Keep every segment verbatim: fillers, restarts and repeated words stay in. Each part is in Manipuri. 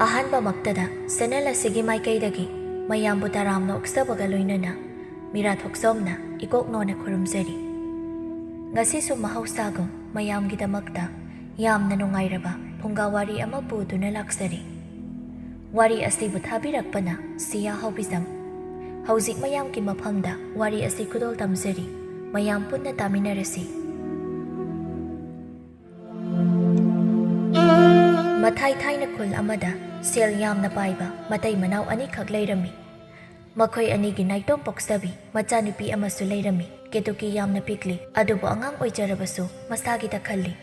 ꯑꯍꯥꯟꯕꯃꯛꯇꯗ ꯆꯦꯅꯦꯜ ꯑꯁꯤꯒꯤ ꯃꯥꯏꯀꯩꯗꯒꯤ ꯃꯌꯥꯝꯕꯨ ꯇꯔꯥꯝꯅ ꯑꯣꯛꯆꯕꯒ ꯂꯣꯏꯅꯅ ꯃꯤꯔꯥ ꯊꯣꯛꯆꯣꯝꯅ ꯏꯀꯣꯛ ꯅꯣꯟꯅ ꯈꯨꯔꯨꯝꯖꯔꯤ꯫ ꯉꯁꯤꯁꯨ ꯃꯍꯧꯁꯥꯒꯨꯝ ꯃꯌꯥꯝꯒꯤꯗꯃꯛꯇ ꯌꯥꯝꯅ ꯅꯨꯡꯉꯥꯏꯔꯕ ꯐꯨꯡꯒꯥ ꯋꯥꯔꯤ ꯑꯃ ꯄꯨꯗꯨꯅ ꯂꯥꯛꯆꯔꯤ꯫ ꯋꯥꯔꯤ ꯑꯁꯤꯕꯨ ꯊꯥꯕꯤꯔꯛꯄꯅ ꯁꯤꯌꯥ ꯍꯥꯎꯕꯤꯖꯝ꯫ ꯍꯧꯖꯤꯛ ꯃꯌꯥꯝꯒꯤ ꯃꯐꯝꯗ ꯋꯥꯔꯤ ꯑꯁꯤ ꯈꯨꯗꯣꯜ ꯇꯝꯖꯔꯤ꯫ ꯃꯌꯥꯝ ꯄꯨꯟꯅ ꯇꯥꯃꯤꯟꯅꯔꯁꯤ꯫ ꯃꯊꯥꯏ ꯊꯥꯏꯅ ꯈꯨꯜ ꯑꯃꯗ ꯁꯦꯜ ꯌꯥꯝꯅ ꯄꯥꯏꯕ ꯃꯇꯩ ꯃꯅꯥꯎ ꯑꯅꯤꯈꯛ ꯂꯩꯔꯝꯃꯤ꯫ ꯃꯈꯣꯏ ꯑꯅꯤꯒꯤ ꯅꯥꯏꯇꯣꯝ ꯄꯣꯛꯆꯕꯤ ꯃꯆꯥꯅꯨꯄꯤ ꯑꯃꯁꯨ ꯂꯩꯔꯝꯃꯤ꯫ ꯀꯦꯇꯨꯀꯤ ꯌꯥꯝꯅ ꯄꯤꯛꯂꯤ, ꯑꯗꯨꯕꯨ ꯑꯉꯥꯡ ꯑꯣꯏꯖꯔꯕꯁꯨ ꯃꯁꯥꯒꯤꯗ ꯈꯜꯂꯤ꯫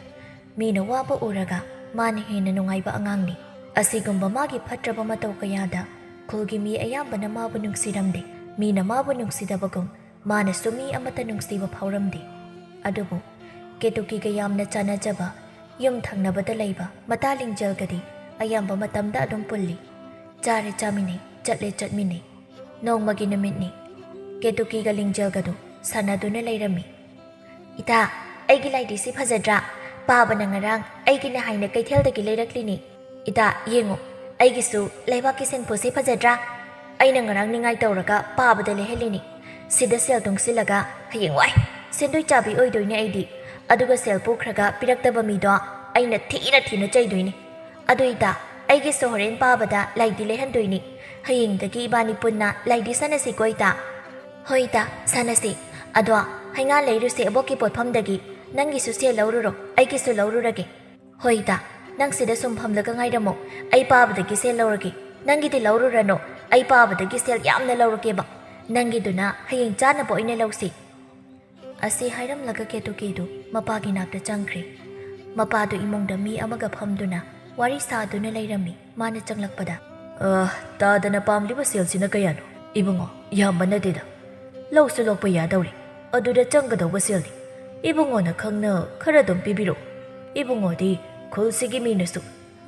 ꯃꯤꯅ ꯋꯥꯕ ꯎꯔꯒ ꯃꯥꯅ ꯍꯦꯟꯅ ꯅꯨꯡꯉꯥꯏꯕ ꯑꯉꯥꯡꯅꯤ꯫ ꯑꯁꯤꯒꯨꯝꯕ ꯃꯥꯒꯤ ꯐꯠꯇ꯭ꯔꯕ ꯃꯇꯧ ꯀꯌꯥꯗ ꯈꯨꯜꯒꯤ ꯃꯤ ꯑꯌꯥꯝꯕꯅ ꯃꯥꯕꯨ ꯅꯨꯡꯁꯤꯔꯝꯗꯦ꯫ ꯃꯤꯅ ꯃꯥꯕꯨ ꯅꯨꯡꯁꯤꯗꯕꯒꯨꯝ ꯃꯥꯅꯁꯨ ꯃꯤ ꯑꯃꯠꯇ ꯅꯨꯡꯁꯤꯕ ꯐꯥꯎꯔꯝꯗꯦ꯫ ꯑꯗꯨꯕꯨ ꯀꯦꯇꯨꯀꯤꯒ ꯌꯥꯝꯅ ꯆꯥꯟꯅꯖꯕ ꯌꯨꯝ ꯊꯪꯅꯕꯗ ꯂꯩꯕ ꯃꯇꯥ ꯂꯤꯡꯖꯦꯜꯒꯗꯤ ꯑꯌꯥꯝꯕ ꯃꯇꯝꯗ ꯑꯗꯨꯝ ꯄꯨꯜꯂꯤ꯫ ꯆꯥꯔꯦ ꯆꯥꯃꯤꯟꯅꯩ, ꯆꯠꯂꯦ ꯆꯠꯃꯤꯟꯅꯩ꯫ ꯅꯣꯡꯃꯒꯤ ꯅꯨꯃꯤꯠꯅꯤ꯫ ꯀꯦꯇꯨꯀꯤꯒ ꯂꯤꯡꯖꯦꯜꯒꯗꯨ ꯁꯥꯟꯅꯗꯨꯅ ꯂꯩꯔꯝꯃꯤ꯫ "ꯏꯇꯥ, ꯑꯩꯒꯤ ꯂꯥꯏꯗꯤꯁꯤ ꯐꯖꯗ꯭ꯔꯥ? ꯄꯥꯕꯅ ꯉꯔꯥꯡ ꯑꯩꯒꯤꯅꯦ ꯍꯥꯏꯅ ꯀꯩꯊꯦꯜꯗꯒꯤ ꯂꯩꯔꯛꯂꯤꯅꯤ꯫ ꯏꯇꯥ, ꯌꯦꯡꯉꯨ, ꯑꯩꯒꯤꯁꯨ ꯂꯩꯕꯥꯛꯀꯤ ꯁꯦꯟꯐꯨꯁꯤ ꯐꯖꯗ꯭ꯔꯥ? ꯑꯩꯅ ꯉꯔꯥꯡ ꯅꯤꯡꯉꯥꯏ ꯇꯧꯔꯒ ꯄꯥꯕꯗ ꯂꯩꯍꯜꯂꯤꯅꯤ꯫ ꯁꯤꯗ ꯁꯦꯜ ꯇꯨꯡꯁꯤꯜꯂꯒ ꯍꯌꯦꯡꯋꯥꯏ ꯁꯦꯟꯗꯣꯏ ꯆꯥꯕꯤ ꯑꯣꯏꯗꯣꯏꯅꯦ ꯑꯩꯗꯤ꯫ ꯑꯗꯨꯒ ꯁꯦꯜ ꯄꯨꯈ꯭ꯔꯒ ꯄꯤꯔꯛꯇꯕ ꯃꯤꯗꯣ ꯑꯩꯅ ꯊꯤꯅ ꯊꯤꯅ ꯆꯩꯗꯣꯏꯅꯤ꯫ ꯑꯗꯨ ꯏꯇꯥ, ꯑꯩꯒꯤꯁꯨ ꯍꯣꯔꯦꯟ ꯄꯥꯕꯗ ꯂꯥꯏꯗꯤ ꯂꯩꯍꯟꯗꯣꯏꯅꯤ꯫ ꯍꯌꯦꯡꯗꯒꯤ ꯏꯕꯥꯅꯤ ꯄꯨꯟꯅ ꯂꯥꯏꯗꯤ ꯁꯥꯟꯅꯁꯤꯀꯣ ꯏꯇꯥ?" "ꯍꯣꯏ ꯏꯇꯥ, ꯁꯥꯟꯅꯁꯤ꯫ ꯑꯗꯣ ꯍꯩꯉꯥ ꯂꯩꯔꯨꯁꯦ ꯑꯕꯣꯛꯀꯤ ꯄꯣꯠꯐꯝꯗꯒꯤ꯫ ꯅꯪꯒꯤꯁꯨ ꯁꯦꯜ ꯂꯧꯔꯨꯔꯣ, ꯑꯩꯒꯤꯁꯨ ꯂꯧꯔꯨꯔꯒꯦ꯫" "ꯍꯣꯏ ꯏꯇꯥ, ꯅꯪ ꯁꯤꯗ ꯁꯨꯝ ꯐꯝꯂꯒ ꯉꯥꯏꯔꯝꯃꯣ, ꯑꯩ ꯄꯥꯕꯗꯒꯤ ꯁꯦꯜ ꯂꯧꯔꯒꯦ꯫ ꯅꯪꯒꯤꯗꯤ ꯂꯧꯔꯨꯔꯅꯨ, ꯑꯩ ꯄꯥꯕꯗꯒꯤ ꯁꯦꯜ ꯌꯥꯝꯅ ꯂꯧꯔꯒꯦꯕ꯫ ꯅꯪꯒꯤꯗꯨꯅ ꯍꯌꯦꯡ ꯆꯥꯅꯕ ꯑꯣꯏꯅ ꯂꯧꯁꯤ꯫" ꯑꯁꯤ ꯍꯥꯏꯔꯝꯂꯒ ꯀꯦꯇꯨꯀꯤꯗꯨ ꯃꯄꯥꯒꯤ ꯅꯥꯛꯇ ꯆꯪꯈ꯭ꯔꯦ꯫ ꯃꯄꯥꯗꯨ ꯏꯃꯨꯡꯗ ꯃꯤ ꯑꯃꯒ ꯐꯝꯗꯨꯅ ꯋꯥꯔꯤ ꯁꯥꯗꯨꯅ ꯂꯩꯔꯝꯃꯤ꯫ ꯃꯥꯅ ꯆꯪꯂꯛꯄꯗ, "ꯑ, ꯇꯥꯗꯅ ꯄꯥꯝꯂꯤꯕ ꯁꯦꯜꯁꯤꯅ ꯀꯌꯥꯅꯣ?" "ꯏꯕꯨꯡꯉꯣ, ꯌꯥꯝꯕ ꯅꯠꯇꯦꯗ꯫ ꯂꯧꯁꯨ ꯂꯣꯛꯄ ꯌꯥꯗꯧꯔꯦ꯫ ꯑꯗꯨꯗ ꯆꯪꯒꯗꯧꯕ ꯁꯦꯜꯅꯤ꯫ ꯏꯕꯨꯡꯉꯣꯅ ꯈꯪꯅ ꯈꯔ ꯑꯗꯨꯝ ꯄꯤꯕꯤꯔꯛꯎ꯫ ꯏꯕꯨꯡꯉꯣꯗꯤ ꯈꯨꯜꯁꯤꯒꯤ ꯃꯤꯅꯁꯨ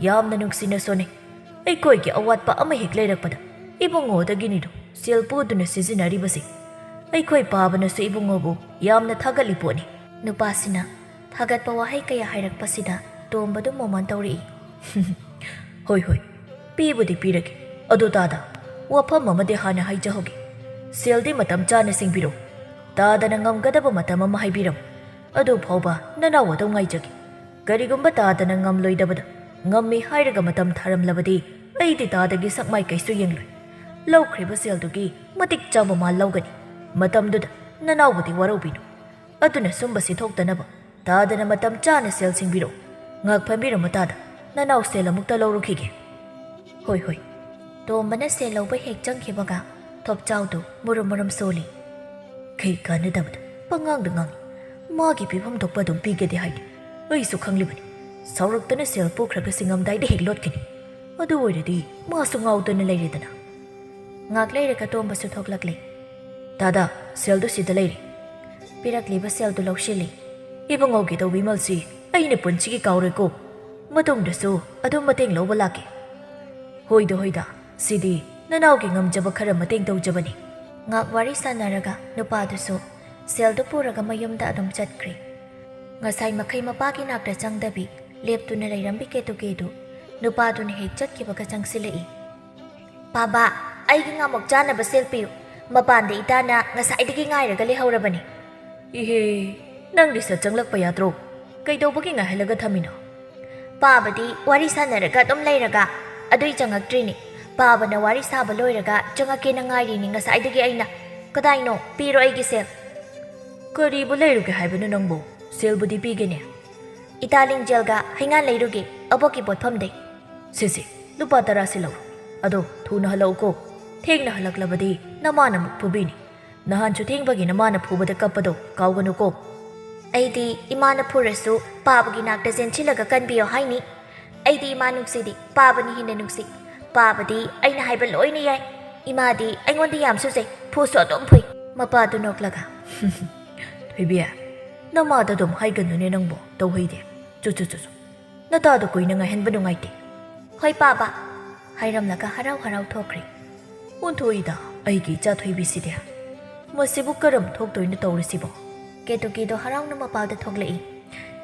ꯌꯥꯝꯅ ꯅꯨꯡꯁꯤꯅ ꯁꯣꯟꯅꯩ꯫ ꯑꯩꯈꯣꯏꯒꯤ ꯑꯋꯥꯠꯄ ꯑꯃ ꯍꯦꯛ ꯂꯩꯔꯛꯄꯗ ꯏꯕꯨꯡꯉꯣꯗꯒꯤꯅꯤꯗꯣ ꯁꯦꯜ ꯄꯨꯗꯨꯅ ꯁꯤꯖꯤꯟꯅꯔꯤꯕꯁꯦ꯫ ꯑꯩꯈꯣꯏ ꯄꯥꯕꯅꯁꯨ ꯏꯕꯨꯡꯉꯣꯕꯨ ꯌꯥꯝꯅ ꯊꯥꯒꯠꯂꯤ ꯄꯣꯠꯅꯤ꯫" ꯅꯨꯄꯥꯁꯤꯅ ꯊꯥꯒꯠꯄ ꯋꯥꯍꯩ ꯀꯌꯥ ꯍꯥꯏꯔꯛꯄꯁꯤꯗ ꯇꯣꯝꯕꯗꯨ ꯃꯣꯃꯣꯟ ꯇꯧꯔꯛꯏ꯫ "ꯍꯣꯏ, ꯍꯣꯏ, "ꯄꯤꯕꯨꯗꯤ ꯄꯤꯔꯒꯦ, ꯑꯗꯨ ꯇꯥꯗ, ꯋꯥꯐꯝ ꯑꯃꯗꯤ ꯍꯥꯟꯅ ꯍꯥꯏꯖꯍꯧꯒꯦ꯫ ꯁꯦꯜꯗꯤ ꯃꯇꯝ ꯆꯥꯅ ꯁꯤꯡꯕꯤꯔꯣ꯫ ꯇꯥꯗꯅ ꯉꯝꯒꯗꯕ ꯃꯇꯝ ꯑꯃ ꯍꯥꯏꯕꯤꯔꯝꯃꯨ꯫ ꯑꯗꯨ ꯐꯥꯎꯕ ꯅꯅꯥꯎ ꯑꯗꯨꯝ ꯉꯥꯏꯖꯒꯦ꯫ ꯀꯔꯤꯒꯨꯝꯕ ꯇꯥꯗꯅ ꯉꯝꯂꯣꯏꯗꯕꯗ ꯉꯝꯃꯤ ꯍꯥꯏꯔꯒ ꯃꯇꯝ ꯊꯥꯔꯝꯂꯕꯗꯤ ꯑꯩꯗꯤ ꯇꯥꯗꯒꯤ ꯁꯛꯃꯥꯏ ꯀꯩꯁꯨ ꯌꯦꯡꯂꯣꯏ꯫ ꯂꯧꯈ꯭ꯔꯤꯕ ꯁꯦꯜꯗꯨꯒꯤ ꯃꯇꯤꯛ ꯆꯥꯕ ꯃꯥꯜ ꯂꯧꯒꯅꯤ꯫ ꯃꯇꯝꯗꯨꯗ ꯅꯅꯥꯎꯕꯨꯗꯤ ꯋꯥꯔꯧꯕꯤꯅꯨ꯫ ꯑꯗꯨꯅ ꯁꯨꯝꯕꯁꯤ ꯊꯣꯛꯇꯅꯕ ꯇꯥꯗꯅ ꯃꯇꯝ ꯆꯥꯅ ꯁꯦꯜ ꯁꯤꯡꯕꯤꯔꯣ꯫ ꯉꯥꯛ ꯐꯝꯕꯤꯔꯝꯃꯨ ꯇꯥꯗ, ꯅꯅꯥꯎ ꯁꯦꯜ ꯑꯃꯨꯛꯇ ꯂꯧꯔꯨꯈꯤꯒꯦ꯫" "ꯍꯣꯏ, ꯍꯣꯏ꯫" ꯇꯣꯝꯕꯅ ꯁꯦꯜ ꯂꯧꯕ ꯍꯦꯛ ꯆꯪꯈꯤꯕꯒ ꯊꯣꯞꯆꯥꯎꯗꯨ ꯃꯨꯔꯨꯝ ꯃꯨꯔꯨꯝ ꯁꯣꯜꯂꯤ꯫ ꯀꯩ ꯀꯥꯟꯅꯗꯕꯗ ꯄꯉꯥꯡꯗ ꯉꯥꯡꯏ꯫ ꯃꯥꯒꯤ ꯄꯤꯐꯝ ꯊꯣꯛꯄ ꯑꯗꯨꯝ ꯄꯤꯒꯦꯗꯤ ꯍꯥꯏꯗꯦ꯫ ꯑꯩꯁꯨ ꯈꯪꯂꯤꯕꯅꯤ, ꯁꯥꯎꯔꯛꯇꯅ ꯁꯦꯜ ꯄꯨꯈ꯭ꯔꯒ ꯁꯤꯡꯉꯝꯗꯥꯏꯗ ꯍꯦꯛ ꯂꯣꯠꯈꯤꯅꯤ꯫ ꯑꯗꯨ ꯑꯣꯏꯔꯗꯤ ꯃꯥꯁꯨ ꯉꯥꯎꯗꯅ ꯂꯩꯔꯦꯗꯅ꯫ ꯉꯥꯛ ꯂꯩꯔꯒ ꯇꯣꯝꯕꯁꯨ ꯊꯣꯛꯂꯛꯂꯦ꯫ "ꯇꯥꯗ, ꯁꯦꯜꯗꯨ ꯁꯤꯗ ꯂꯩꯔꯦ꯫" ꯄꯤꯔꯛꯂꯤꯕ ꯁꯦꯜꯗꯨ ꯂꯧꯁꯤꯜꯂꯤ꯫ "ꯏꯕꯨꯡꯉꯣꯒꯤ ꯇꯧꯕꯤꯃꯜꯁꯤ ꯑꯩꯅ ꯄꯨꯟꯁꯤꯒꯤ ꯀꯥꯎꯔꯣꯏꯀꯣ꯫ ꯃꯇꯨꯡꯗꯁꯨ ꯑꯗꯨꯝ ꯃꯇꯦꯡ ꯂꯧꯕ ꯂꯥꯛꯀꯦ꯫" "ꯍꯣꯏꯗ, ꯍꯣꯏꯗ, ꯁꯤꯗꯤ ꯅꯅꯥꯎꯒꯤ ꯉꯝꯖꯕ ꯈꯔ ꯃꯇꯦꯡ ꯇꯧꯖꯕꯅꯤ꯫" ꯉꯥꯛ ꯋꯥꯔꯤ ꯁꯥꯟꯅꯔꯒ ꯅꯨꯄꯥꯗꯨꯁꯨ ꯁꯦꯜꯗꯨ ꯄꯨꯔꯒ ꯃꯌꯨꯝꯗ ꯑꯗꯨꯝ ꯆꯠꯈ꯭ꯔꯦ꯫ ꯉꯁꯥꯏ ꯃꯈꯩ ꯃꯄꯥꯒꯤ ꯅꯥꯛꯇ ꯆꯪꯗꯕꯤ ꯂꯦꯞꯇꯨꯅ ꯂꯩꯔꯝꯕꯤ ꯀꯦꯇꯨꯀꯦꯗꯨ ꯅꯨꯄꯥꯗꯨꯅ ꯍꯦꯛ ꯆꯠꯈꯤꯕꯒ ꯆꯪꯁꯤꯜꯂꯛꯏ꯫ "ꯄꯥꯕ, ꯑꯩꯒꯤ ꯉꯥꯃꯣꯛ ꯆꯥꯅꯕ ꯁꯦꯜ ꯄꯤꯌꯨ꯫ ꯃꯄꯥꯟꯗ ꯏꯇꯥꯅ ꯉꯁꯥꯏꯗꯒꯤ ꯉꯥꯏꯔꯒ ꯂꯩꯍꯧꯔꯕꯅꯤ꯫" "ꯏꯍꯦ, ꯅꯪꯗꯤ ꯁꯠ ꯆꯪꯂꯛꯄ ꯌꯥꯗ꯭ꯔꯣ? ꯀꯩꯗꯧꯕꯒꯤ ꯉꯥꯏꯍꯜꯂꯒ ꯊꯝꯃꯤꯅꯣ?" "ꯄꯥꯕꯗꯤ ꯋꯥꯔꯤ ꯁꯥꯟꯅꯔꯒ ꯑꯗꯨꯝ ꯂꯩꯔꯒ ꯑꯗꯨꯏ ꯆꯪꯉꯛꯇ꯭ꯔꯤꯅꯤ꯫ ꯄꯥꯕꯅ ꯋꯥꯔꯤ ꯁꯥꯕ ꯂꯣꯏꯔꯒ ꯆꯪꯉꯛꯀꯦꯅ ꯉꯥꯏꯔꯤꯅꯤ ꯉꯁꯥꯏꯗꯒꯤ ꯑꯩꯅ꯫ ꯀꯗꯥꯏꯅꯣ? ꯄꯤꯔꯣ ꯑꯩꯒꯤ ꯁꯦꯜ꯫" "ꯀꯔꯤꯕꯨ ꯂꯩꯔꯨꯒꯦ ꯍꯥꯏꯕꯅꯣ ꯅꯪꯕꯨ? ꯁꯦꯜꯕꯨꯗꯤ ꯄꯤꯒꯦꯅꯦ꯫" "ꯏꯇꯥ ꯂꯤꯡꯖꯦꯜꯒ ꯍꯩꯉꯥꯟ ꯂꯩꯔꯨꯒꯦ, ꯑꯕꯣꯛꯀꯤ ꯄꯣꯠꯐꯝꯗꯩ꯫" "ꯁꯦ ꯁꯦ, ꯂꯨꯄꯥ ꯇꯔꯥ ꯁꯦ ꯂꯧꯔꯣ꯫ ꯑꯗꯣ ꯊꯨꯅ ꯍꯜꯂꯛꯎꯀꯣ꯫ ꯊꯦꯡꯅ ꯍꯜꯂꯛꯂꯕꯗꯤ ꯅꯃꯥꯅ ꯑꯃꯨꯛ ꯐꯨꯕꯤꯅꯤ꯫ ꯅꯍꯥꯟꯁꯨ ꯊꯦꯡꯕꯒꯤ ꯅꯃꯥꯅ ꯐꯨꯕꯗ ꯀꯞꯄꯗꯣ ꯀꯥꯎꯒꯅꯨꯀꯣ꯫" "ꯑꯩꯗꯤ ꯏꯃꯥꯅ ꯐꯨꯔꯁꯨ ꯄꯥꯕꯒꯤ ꯅꯥꯛꯇ ꯆꯦꯟꯁꯤꯜꯂꯒ ꯀꯟꯕꯤꯌꯣ ꯍꯥꯏꯅꯤ꯫ ꯑꯩꯗꯤ ꯏꯃꯥ ꯅꯨꯡꯁꯤꯗꯦ, ꯄꯥꯕꯅ ꯍꯦꯟꯅ ꯅꯨꯡꯁꯤ꯫ ꯄꯥꯕꯗꯤ ꯑꯩꯅ ꯍꯥꯏꯕ ꯂꯣꯏꯅ ꯌꯥꯏ꯫ ꯏꯃꯥꯗꯤ ꯑꯩꯉꯣꯟꯗ ꯌꯥꯝ ꯁꯨꯖꯩ, ꯐꯨꯁꯨ ꯑꯗꯨꯝ ꯐꯨꯏ꯫" ꯃꯄꯥꯗꯨ ꯅꯣꯛꯂꯒ, "ꯊꯣꯏꯕꯤ, ꯅꯃꯥꯗ ꯑꯗꯨꯝ ꯍꯥꯏꯒꯅꯨꯅꯦ ꯅꯪꯕꯣ, ꯇꯧꯍꯩꯗꯦ꯫ ꯆꯨ, ꯆꯨ, ꯆꯨ, ꯆꯨ꯫ ꯅꯇꯥꯗꯣ ꯀꯨꯏꯅ ꯉꯥꯏꯍꯟꯕ ꯅꯨꯡꯉꯥꯏꯇꯦ꯫" "ꯍꯣꯏ ꯄꯥꯕ꯫" ꯍꯥꯏꯔꯝꯂꯒ ꯍꯔꯥꯎ ꯍꯔꯥꯎ ꯊꯣꯛꯈ꯭ꯔꯦ꯫ "ꯑꯣꯟꯊꯣꯛꯏꯗ ꯑꯩꯒꯤ ꯏꯆꯥ ꯊꯣꯏꯕꯤꯁꯤꯗꯤ꯫ ꯃꯁꯤꯕꯨ ꯀꯔꯝ ꯊꯣꯛꯇꯣꯏꯅꯣ ꯇꯧꯔꯤꯁꯤꯕꯣ?" ꯀꯦꯇꯨꯀꯤꯗꯣ ꯍꯔꯥꯎꯅ ꯃꯄꯥꯗ ꯊꯣꯛꯂꯛꯏ꯫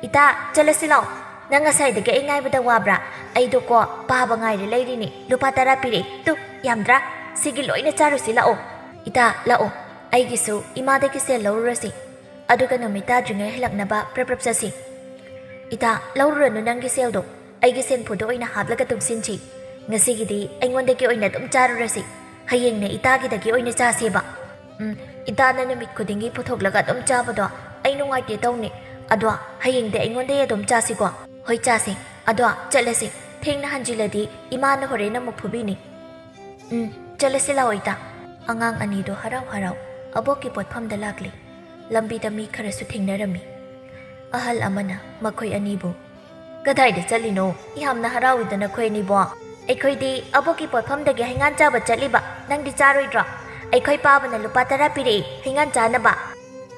"ꯏꯇꯥ, ꯆꯠꯂꯁꯤ ꯂꯥꯎ꯫" ꯅꯪ ꯉꯁꯥꯏꯗꯒꯤ ꯑꯩ ꯉꯥꯏꯕꯗ ꯋꯥꯕ꯭ꯔꯥ? ꯑꯩꯗꯣ ꯀꯣ ꯄꯥꯕ ꯉꯥꯏꯔ ꯂꯩꯔꯤꯅꯤ꯫ ꯂꯨꯄꯥ ꯇꯔꯥ ꯄꯤꯔꯛꯏ꯫ ꯇꯨ, ꯌꯥꯝꯗ꯭ꯔꯥ? ꯁꯤꯒꯤ ꯂꯣꯏꯅ ꯆꯥꯔꯨꯁꯤ ꯂꯥꯛꯑꯣ꯫ ꯏꯇꯥ, ꯂꯥꯛꯑꯣ꯫ ꯑꯩꯒꯤꯁꯨ ꯏꯃꯥꯗꯒꯤ ꯁꯦꯜ ꯂꯧꯔꯨꯔꯁꯤ꯫ ꯑꯗꯨꯒ ꯅꯨꯃꯤꯠ ꯇꯥꯗ꯭ꯔꯤꯉꯩ ꯍꯜꯂꯛꯅꯕ ꯄ꯭ꯔꯞ ꯄ꯭ꯔꯞ ꯆꯠꯁꯤ꯫ ꯏꯇꯥ, ꯂꯧꯔꯨꯔꯅꯨ ꯅꯪꯒꯤ ꯁꯦꯜꯗꯣ꯫ ꯑꯩꯒꯤ ꯁꯦꯟꯐꯨꯗꯣ ꯑꯣꯏꯅ ꯍꯥꯞꯂꯒ ꯇꯨꯡꯁꯤꯟꯁꯤ꯫ ꯉꯁꯤꯒꯤꯗꯤ ꯑꯩꯉꯣꯟꯗꯒꯤ ꯑꯣꯏꯅ ꯑꯗꯨꯝ ꯆꯥꯔꯨꯔꯁꯤ꯫ ꯍꯌꯦꯡꯅ ꯏꯇꯥꯒꯤꯗꯒꯤ ꯑꯣꯏꯅ ꯆꯥꯁꯦꯕ꯫ ꯎꯝ, ꯏꯇꯥꯅ ꯅꯨꯃꯤꯠ ꯈꯨꯗꯤꯡꯒꯤ ꯄꯨꯊꯣꯛꯂꯒ ꯑꯗꯨꯝ ꯆꯥꯕꯗꯣ ꯑꯩ ꯅꯨꯡꯉꯥꯏꯇꯦ ꯇꯧꯅꯤ꯫ ꯑꯗꯣ ꯍꯌꯦꯡꯗꯤ ꯑꯩꯉꯣꯟꯗꯒꯤ ꯑꯗꯨꯝ ꯆꯥꯁꯤꯀꯣ꯫ ꯍꯣꯏ, ꯆꯥꯁꯦ꯫ ꯑꯗꯣ ꯆꯠꯂꯁꯤ꯫ ꯊꯦꯡꯅ ꯍꯟꯖꯤꯜꯂꯗꯤ ꯏꯃꯥꯅ ꯍꯣꯔꯦꯟ ꯑꯃꯨꯛ ꯐꯨꯕꯤꯅꯤ꯫ ꯎꯝ, ꯆꯠꯂꯁꯤ ꯂꯥꯛꯑꯣ ꯏꯇꯥ꯫ ꯑꯉꯥꯡ ꯑꯅꯤꯗꯣ ꯍꯔꯥꯎ ꯍꯔꯥꯎ ꯑꯕꯣꯛꯀꯤ ꯄꯣꯠꯐꯝꯗ ꯂꯥꯛꯂꯤ꯫ ꯂꯝꯕꯤꯗ ꯃꯤ ꯈꯔꯁꯨ ꯊꯦꯡꯅꯔꯝꯃꯤ꯫ ꯑꯍꯜ ꯑꯃꯅ ꯃꯈꯣꯏ ꯑꯅꯤꯕꯨ, "ꯀꯗꯥꯏꯗ ꯆꯠꯂꯤꯅꯣ? ꯌꯥꯝꯅ ꯍꯔꯥꯎꯏꯗ ꯅꯈꯣꯏ ꯑꯅꯤꯕꯣ?" "ꯑꯩꯈꯣꯏꯗꯤ ꯑꯕꯣꯛꯀꯤ ꯄꯣꯠꯐꯝꯗꯒꯤ ꯍꯩꯉꯥꯟ ꯆꯥꯕ ꯆꯠꯂꯤꯕ꯫ ꯅꯪꯗꯤ ꯆꯥꯔꯣꯏꯗ꯭ꯔꯣ? ꯑꯩꯈꯣꯏ ꯄꯥꯕꯅ ꯂꯨꯄꯥ ꯇꯔꯥ ꯄꯤꯔꯛꯏ ꯍꯩꯉꯥꯟ ꯆꯥꯅꯕ꯫"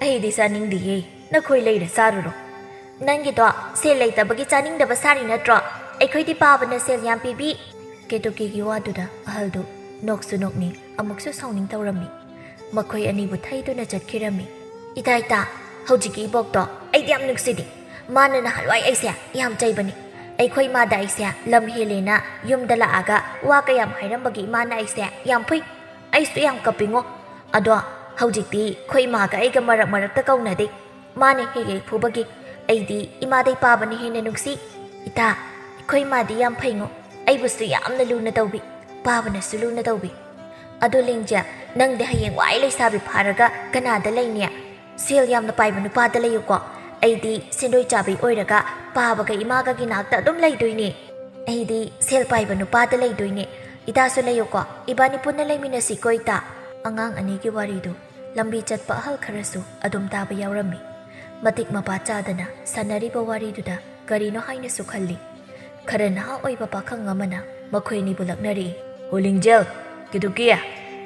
"ꯑꯩꯗꯤ ꯆꯥꯅꯤꯡꯗꯤꯌꯦ, ꯅꯈꯣꯏ ꯂꯩꯔ ꯆꯥꯔꯨꯔꯣ꯫" "ꯅꯪꯒꯤꯗꯣ ꯁꯦꯜ ꯂꯩꯇꯕꯒꯤ ꯆꯥꯅꯤꯡꯗꯕ ꯁꯥꯔꯤ ꯅꯠꯇ꯭ꯔꯣ? ꯑꯩꯈꯣꯏꯗꯤ ꯄꯥꯕꯅ ꯁꯦꯜ ꯌꯥꯝ ꯄꯤꯕꯤ꯫" ꯀꯦꯇꯨꯀꯤꯒꯤ ꯋꯥꯗꯨꯗ ꯑꯍꯜꯗꯨ ꯅꯣꯛꯁꯨ ꯅꯣꯛꯅꯤꯡ, ꯑꯃꯨꯛꯁꯨ ꯁꯥꯎꯅꯤꯡ ꯇꯧꯔꯝꯃꯤ꯫ ꯃꯈꯣꯏ ꯑꯅꯤꯕꯨ ꯊꯩꯗꯨꯅ ꯆꯠꯈꯤꯔꯝꯃꯤ꯫ "ꯏꯇꯥ, ꯏꯇꯥ, ꯍꯧꯖꯤꯛꯀꯤ ꯏꯕꯣꯛꯇꯣ ꯑꯩꯗꯤ ꯌꯥꯝ ꯅꯨꯡꯁꯤꯗꯦ꯫ ꯃꯥꯅ ꯅꯍꯥꯟꯋꯥꯏ ꯑꯩꯁꯦ ꯌꯥꯝ ꯆꯩꯕꯅꯤ꯫ ꯑꯩꯈꯣꯏ ꯏꯃꯥꯗ ꯑꯩꯁꯦ ꯂꯝ ꯍꯦꯜꯂꯦꯅ ꯌꯨꯝꯗ ꯂꯥꯛꯑꯒ ꯋꯥ ꯀꯌꯥꯝ ꯍꯥꯏꯔꯝꯕꯒꯤ ꯏꯃꯥꯅ ꯑꯩꯁꯦ ꯌꯥꯝ ꯐꯨꯏ꯫ ꯑꯩꯁꯨ ꯌꯥꯝ ꯀꯞꯄꯤꯉꯣ꯫ ꯑꯗꯣ ꯍꯧꯖꯤꯛꯇꯤ ꯑꯩꯈꯣꯏ ꯏꯃꯥꯒ ꯑꯩꯒ ꯃꯔꯛ ꯃꯔꯛꯇ ꯀꯧꯅꯗꯦ꯫ ꯃꯥꯅ ꯍꯦꯛ ꯍꯦꯛ ꯐꯨꯕꯒꯤ ꯑꯩꯗꯤ ꯏꯃꯥꯗꯩ ꯄꯥꯕꯅ ꯍꯦꯟꯅ ꯅꯨꯡꯁꯤ꯫ ꯏꯇꯥ, ꯑꯩꯈꯣꯏ ꯏꯃꯥꯗꯤ ꯌꯥꯝ ꯐꯩꯉꯣ꯫ ꯑꯩꯕꯨꯁꯨ ꯌꯥꯝꯅ ꯂꯨꯅ ꯇꯧꯕꯤ꯫ ꯄꯥꯕꯅꯁꯨ ꯂꯨꯅ ꯇꯧꯕꯤ꯫ ꯑꯗꯣ ꯂꯤꯡꯖꯦꯜ, ꯅꯪꯗꯤ ꯍꯌꯦꯡ ꯋꯥꯏ ꯂꯩꯁꯥꯕꯤ ꯐꯥꯔꯒ ꯀꯅꯥꯗ ꯂꯩꯅꯤ? ꯁꯦꯜ ꯌꯥꯝꯅ ꯄꯥꯏꯕ ꯅꯨꯄꯥꯗ ꯂꯩꯌꯨꯀꯣ꯫ ꯑꯩꯗꯤ ꯁꯦꯟꯗꯣꯏ ꯆꯥꯕꯤ ꯑꯣꯏꯔꯒ ꯄꯥꯕꯒ ꯏꯃꯥꯒꯒꯤ ꯅꯥꯛꯇ ꯑꯗꯨꯝ ꯂꯩꯗꯣꯏꯅꯦ꯫ ꯑꯩꯗꯤ ꯁꯦꯜ ꯄꯥꯏꯕ ꯅꯨꯄꯥꯗ ꯂꯩꯗꯣꯏꯅꯦ꯫ ꯏꯇꯥꯁꯨ ꯂꯩꯌꯨꯀꯣ꯫ ꯏꯕꯥꯅꯤ ꯄꯨꯟꯅ ꯂꯩꯃꯤꯟꯅꯁꯤꯀꯣ ꯏꯇꯥ꯫" ꯑꯉꯥꯡ ꯑꯅꯤꯒꯤ ꯋꯥꯔꯤꯗꯨ ꯂꯝꯕꯤ ꯆꯠꯄ ꯑꯍꯜ ꯈꯔꯁꯨ ꯑꯗꯨꯝ ꯇꯥꯕ ꯌꯥꯎꯔꯝꯃꯤ꯫ ꯃꯇꯤꯛ ꯃꯄꯥ ꯆꯥꯗꯅ ꯁꯥꯟꯅꯔꯤꯕ ꯋꯥꯔꯤꯗꯨꯗ ꯀꯔꯤꯅꯣ ꯍꯥꯏꯅꯁꯨ ꯈꯜꯂꯤ꯫ ꯈꯔ ꯅꯍꯥ ꯑꯣꯏꯕ ꯄꯥꯈꯪ ꯑꯃꯅ ꯃꯈꯣꯏ ꯑꯅꯤꯕꯨ ꯂꯛꯅꯔꯛꯏ꯫ "ꯍꯣ ꯂꯤꯡꯖꯦꯜ, ꯀꯦꯇꯨꯀꯤ,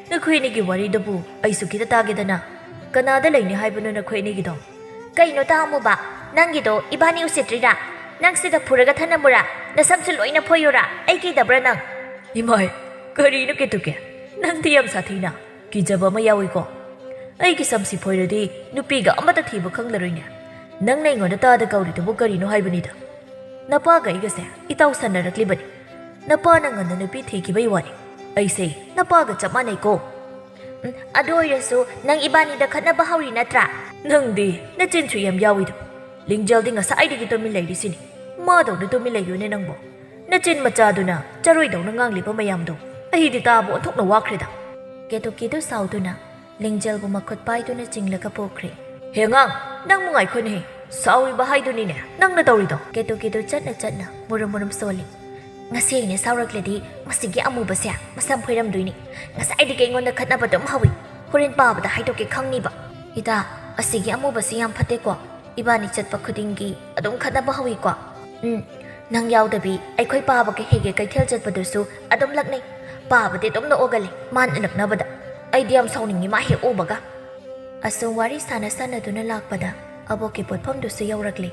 ꯅꯈꯣꯏ ꯑꯅꯤꯒꯤ ꯋꯥꯔꯤꯗꯨꯕꯨ ꯑꯩꯁꯨ ꯈꯤꯇ ꯇꯥꯒꯦꯗꯅ꯫ ꯀꯅꯥꯗ ꯂꯩꯅꯤ ꯍꯥꯏꯕꯅꯣ ꯅꯈꯣꯏ ꯑꯅꯤꯒꯤꯗꯣ?" "ꯀꯩꯅꯣ ꯇꯥ ꯑꯃꯨꯕ, ꯅꯪꯒꯤꯗꯣ ꯏꯕꯥꯅꯤ ꯎꯁꯤꯠꯇ꯭ꯔꯤꯔꯥ? ꯅꯪ ꯁꯤꯗ ꯐꯨꯔꯒ ꯊꯅꯝꯃꯨꯔꯥ? ꯅꯁꯝꯁꯨ ꯂꯣꯏꯅ ꯐꯣꯏꯌꯨꯔꯥ? ꯑꯩ ꯀꯤꯗꯕ꯭ꯔꯥ ꯅꯪ?" "ꯏꯃꯥꯏ, ꯀꯔꯤꯅꯣ ꯀꯦꯇꯨꯀꯤ? ꯅꯪꯗꯤ ꯌꯥꯝ ꯁꯥꯊꯤꯅ꯫ ꯀꯤꯖꯕ ꯑꯃ ꯌꯥꯎꯏꯀꯣ꯫ ꯑꯩꯒꯤ ꯁꯝꯁꯤ ꯐꯣꯏꯔꯗꯤ ꯅꯨꯄꯤꯒ ꯑꯃꯠꯇ ꯊꯤꯕ ꯈꯪꯂꯔꯣꯏꯅꯦ꯫ ꯅꯪꯅ ꯑꯩꯉꯣꯟꯗ ꯇꯥꯗ ꯀꯧꯔꯤꯗꯨꯕꯨ ꯀꯔꯤꯅꯣ ꯍꯥꯏꯕꯅꯤꯗ?" ꯅꯄꯥꯒ ꯑꯩꯒꯁꯦ ꯏꯇꯥꯎ ꯁꯥꯟꯅꯔꯛꯂꯤꯕꯅꯤ꯫ ꯅꯄꯥꯅ ꯉꯟꯅ ꯅꯨꯄꯤ ꯊꯤꯈꯤꯕꯩ ꯋꯥꯅꯤ꯫ ꯑꯩꯁꯦ ꯅꯄꯥꯒ ꯆꯞ ꯃꯥꯟꯅꯩꯀꯣ꯫ ꯎꯝ, ꯑꯗꯨ ꯑꯣꯏꯔꯁꯨ ꯅꯪ ꯏꯕꯥꯅꯤꯗ ꯈꯠꯅꯕ ꯍꯧꯔꯤ ꯅꯠꯇ꯭ꯔꯥ? ꯅꯪꯗꯤ ꯅꯆꯤꯟꯁꯨ ꯌꯥꯝ ꯌꯥꯎꯏꯗꯣ꯫ ꯂꯤꯡꯖꯦꯜꯗꯤ ꯉꯁꯥꯏꯗꯒꯤ ꯇꯨꯃꯤꯟ ꯂꯩꯔꯤꯁꯤꯅꯤ꯫ ꯃꯥꯗꯧꯅ ꯇꯨꯃꯤꯟ ꯂꯩꯌꯨꯅꯦ ꯅꯪꯕꯣ꯫ ꯅꯆꯤꯟ ꯃꯆꯥꯗꯨꯅ ꯆꯔꯣꯏꯗꯧꯅ ꯉꯥꯡꯂꯤꯕ ꯃꯌꯥꯝꯗꯣ ꯑꯩꯗꯤ ꯇꯥꯕ ꯑꯣꯟꯊꯣꯛꯅ ꯋꯥꯈ꯭ꯔꯦꯗ꯫ ꯀꯦꯇꯨꯀꯤꯗꯨ ꯁꯥꯎꯗꯨꯅ ꯂꯤꯡꯖꯦꯜꯕꯨ ꯃꯈꯨꯠ ꯄꯥꯏꯗꯨꯅ ꯆꯤꯡꯂꯒ ꯄꯣꯛꯈ꯭ꯔꯦ꯫ ꯍꯦ ꯑꯉꯥꯡ, ꯅꯪꯕꯨ ꯉꯥꯏꯈꯣꯅꯦꯍꯦ꯫ ꯁꯥꯎꯔꯤꯕ ꯍꯥꯏꯗꯨꯅꯤꯅꯦ ꯅꯪꯅ ꯇꯧꯔꯤꯗꯣ꯫ ꯀꯦꯇꯨꯀꯤꯗꯨ ꯆꯠꯅ ꯆꯠꯅ ꯃꯨꯔꯨꯝ ꯃꯨꯔꯨꯝ ꯁꯣꯜꯂꯤ꯫ ꯉꯁꯤ ꯑꯩꯅ ꯁꯥꯎꯔꯛꯂꯗꯤ ꯃꯁꯤꯒꯤ ꯑꯃꯨꯕꯁꯦ ꯃꯁꯝ ꯐꯣꯏꯔꯝꯗꯣꯏꯅꯤ꯫ ꯉꯁꯥꯏꯗꯒꯤ ꯑꯩꯉꯣꯟꯗ ꯈꯠꯅꯕ ꯑꯗꯨꯝ ꯍꯧꯏ꯫ ꯍꯣꯔꯦꯟ ꯄꯥꯕꯗ ꯍꯥꯏꯗꯣꯛꯀꯦ ꯈꯪꯅꯤꯕ꯫ ꯏꯇꯥ, ꯑꯁꯤꯒꯤ ꯑꯃꯨꯕꯁꯤ ꯌꯥꯝ ꯐꯠꯇꯦꯀꯣ꯫ ꯏꯕꯥꯅꯤ ꯆꯠꯄ ꯈꯨꯗꯤꯡꯒꯤ ꯑꯗꯨꯝ ꯈꯠꯅꯕ ꯍꯧꯏꯀꯣ꯫ ꯎꯝ, ꯅꯪ ꯌꯥꯎꯗꯕꯤ ꯑꯩꯈꯣꯏ ꯄꯥꯕꯒ ꯍꯦꯛ ꯍꯦꯛ ꯀꯩꯊꯦꯜ ꯆꯠꯄꯗꯨꯁꯨ ꯑꯗꯨꯝ ꯂꯛꯅꯩ꯫ ꯄꯥꯕꯗꯤ ꯑꯗꯨꯝ ꯅꯣꯛꯑꯒ ꯂꯩ ꯃꯥꯅ ꯂꯛꯅꯕꯗ꯫ ꯑꯩꯗꯤ ꯌꯥꯝ ꯁꯥꯎꯅꯤꯡꯉꯤ ꯃꯥ ꯍꯦꯛ ꯎꯕꯒ꯫ ꯑꯁꯨꯝ ꯋꯥꯔꯤ ꯁꯥꯟꯅ ꯁꯥꯟꯅꯗꯨꯅ ꯂꯥꯛꯄꯗ ꯑꯕꯣꯛꯀꯤ ꯄꯣꯠꯐꯝꯗꯨꯁꯨ ꯌꯧꯔꯛꯂꯦ꯫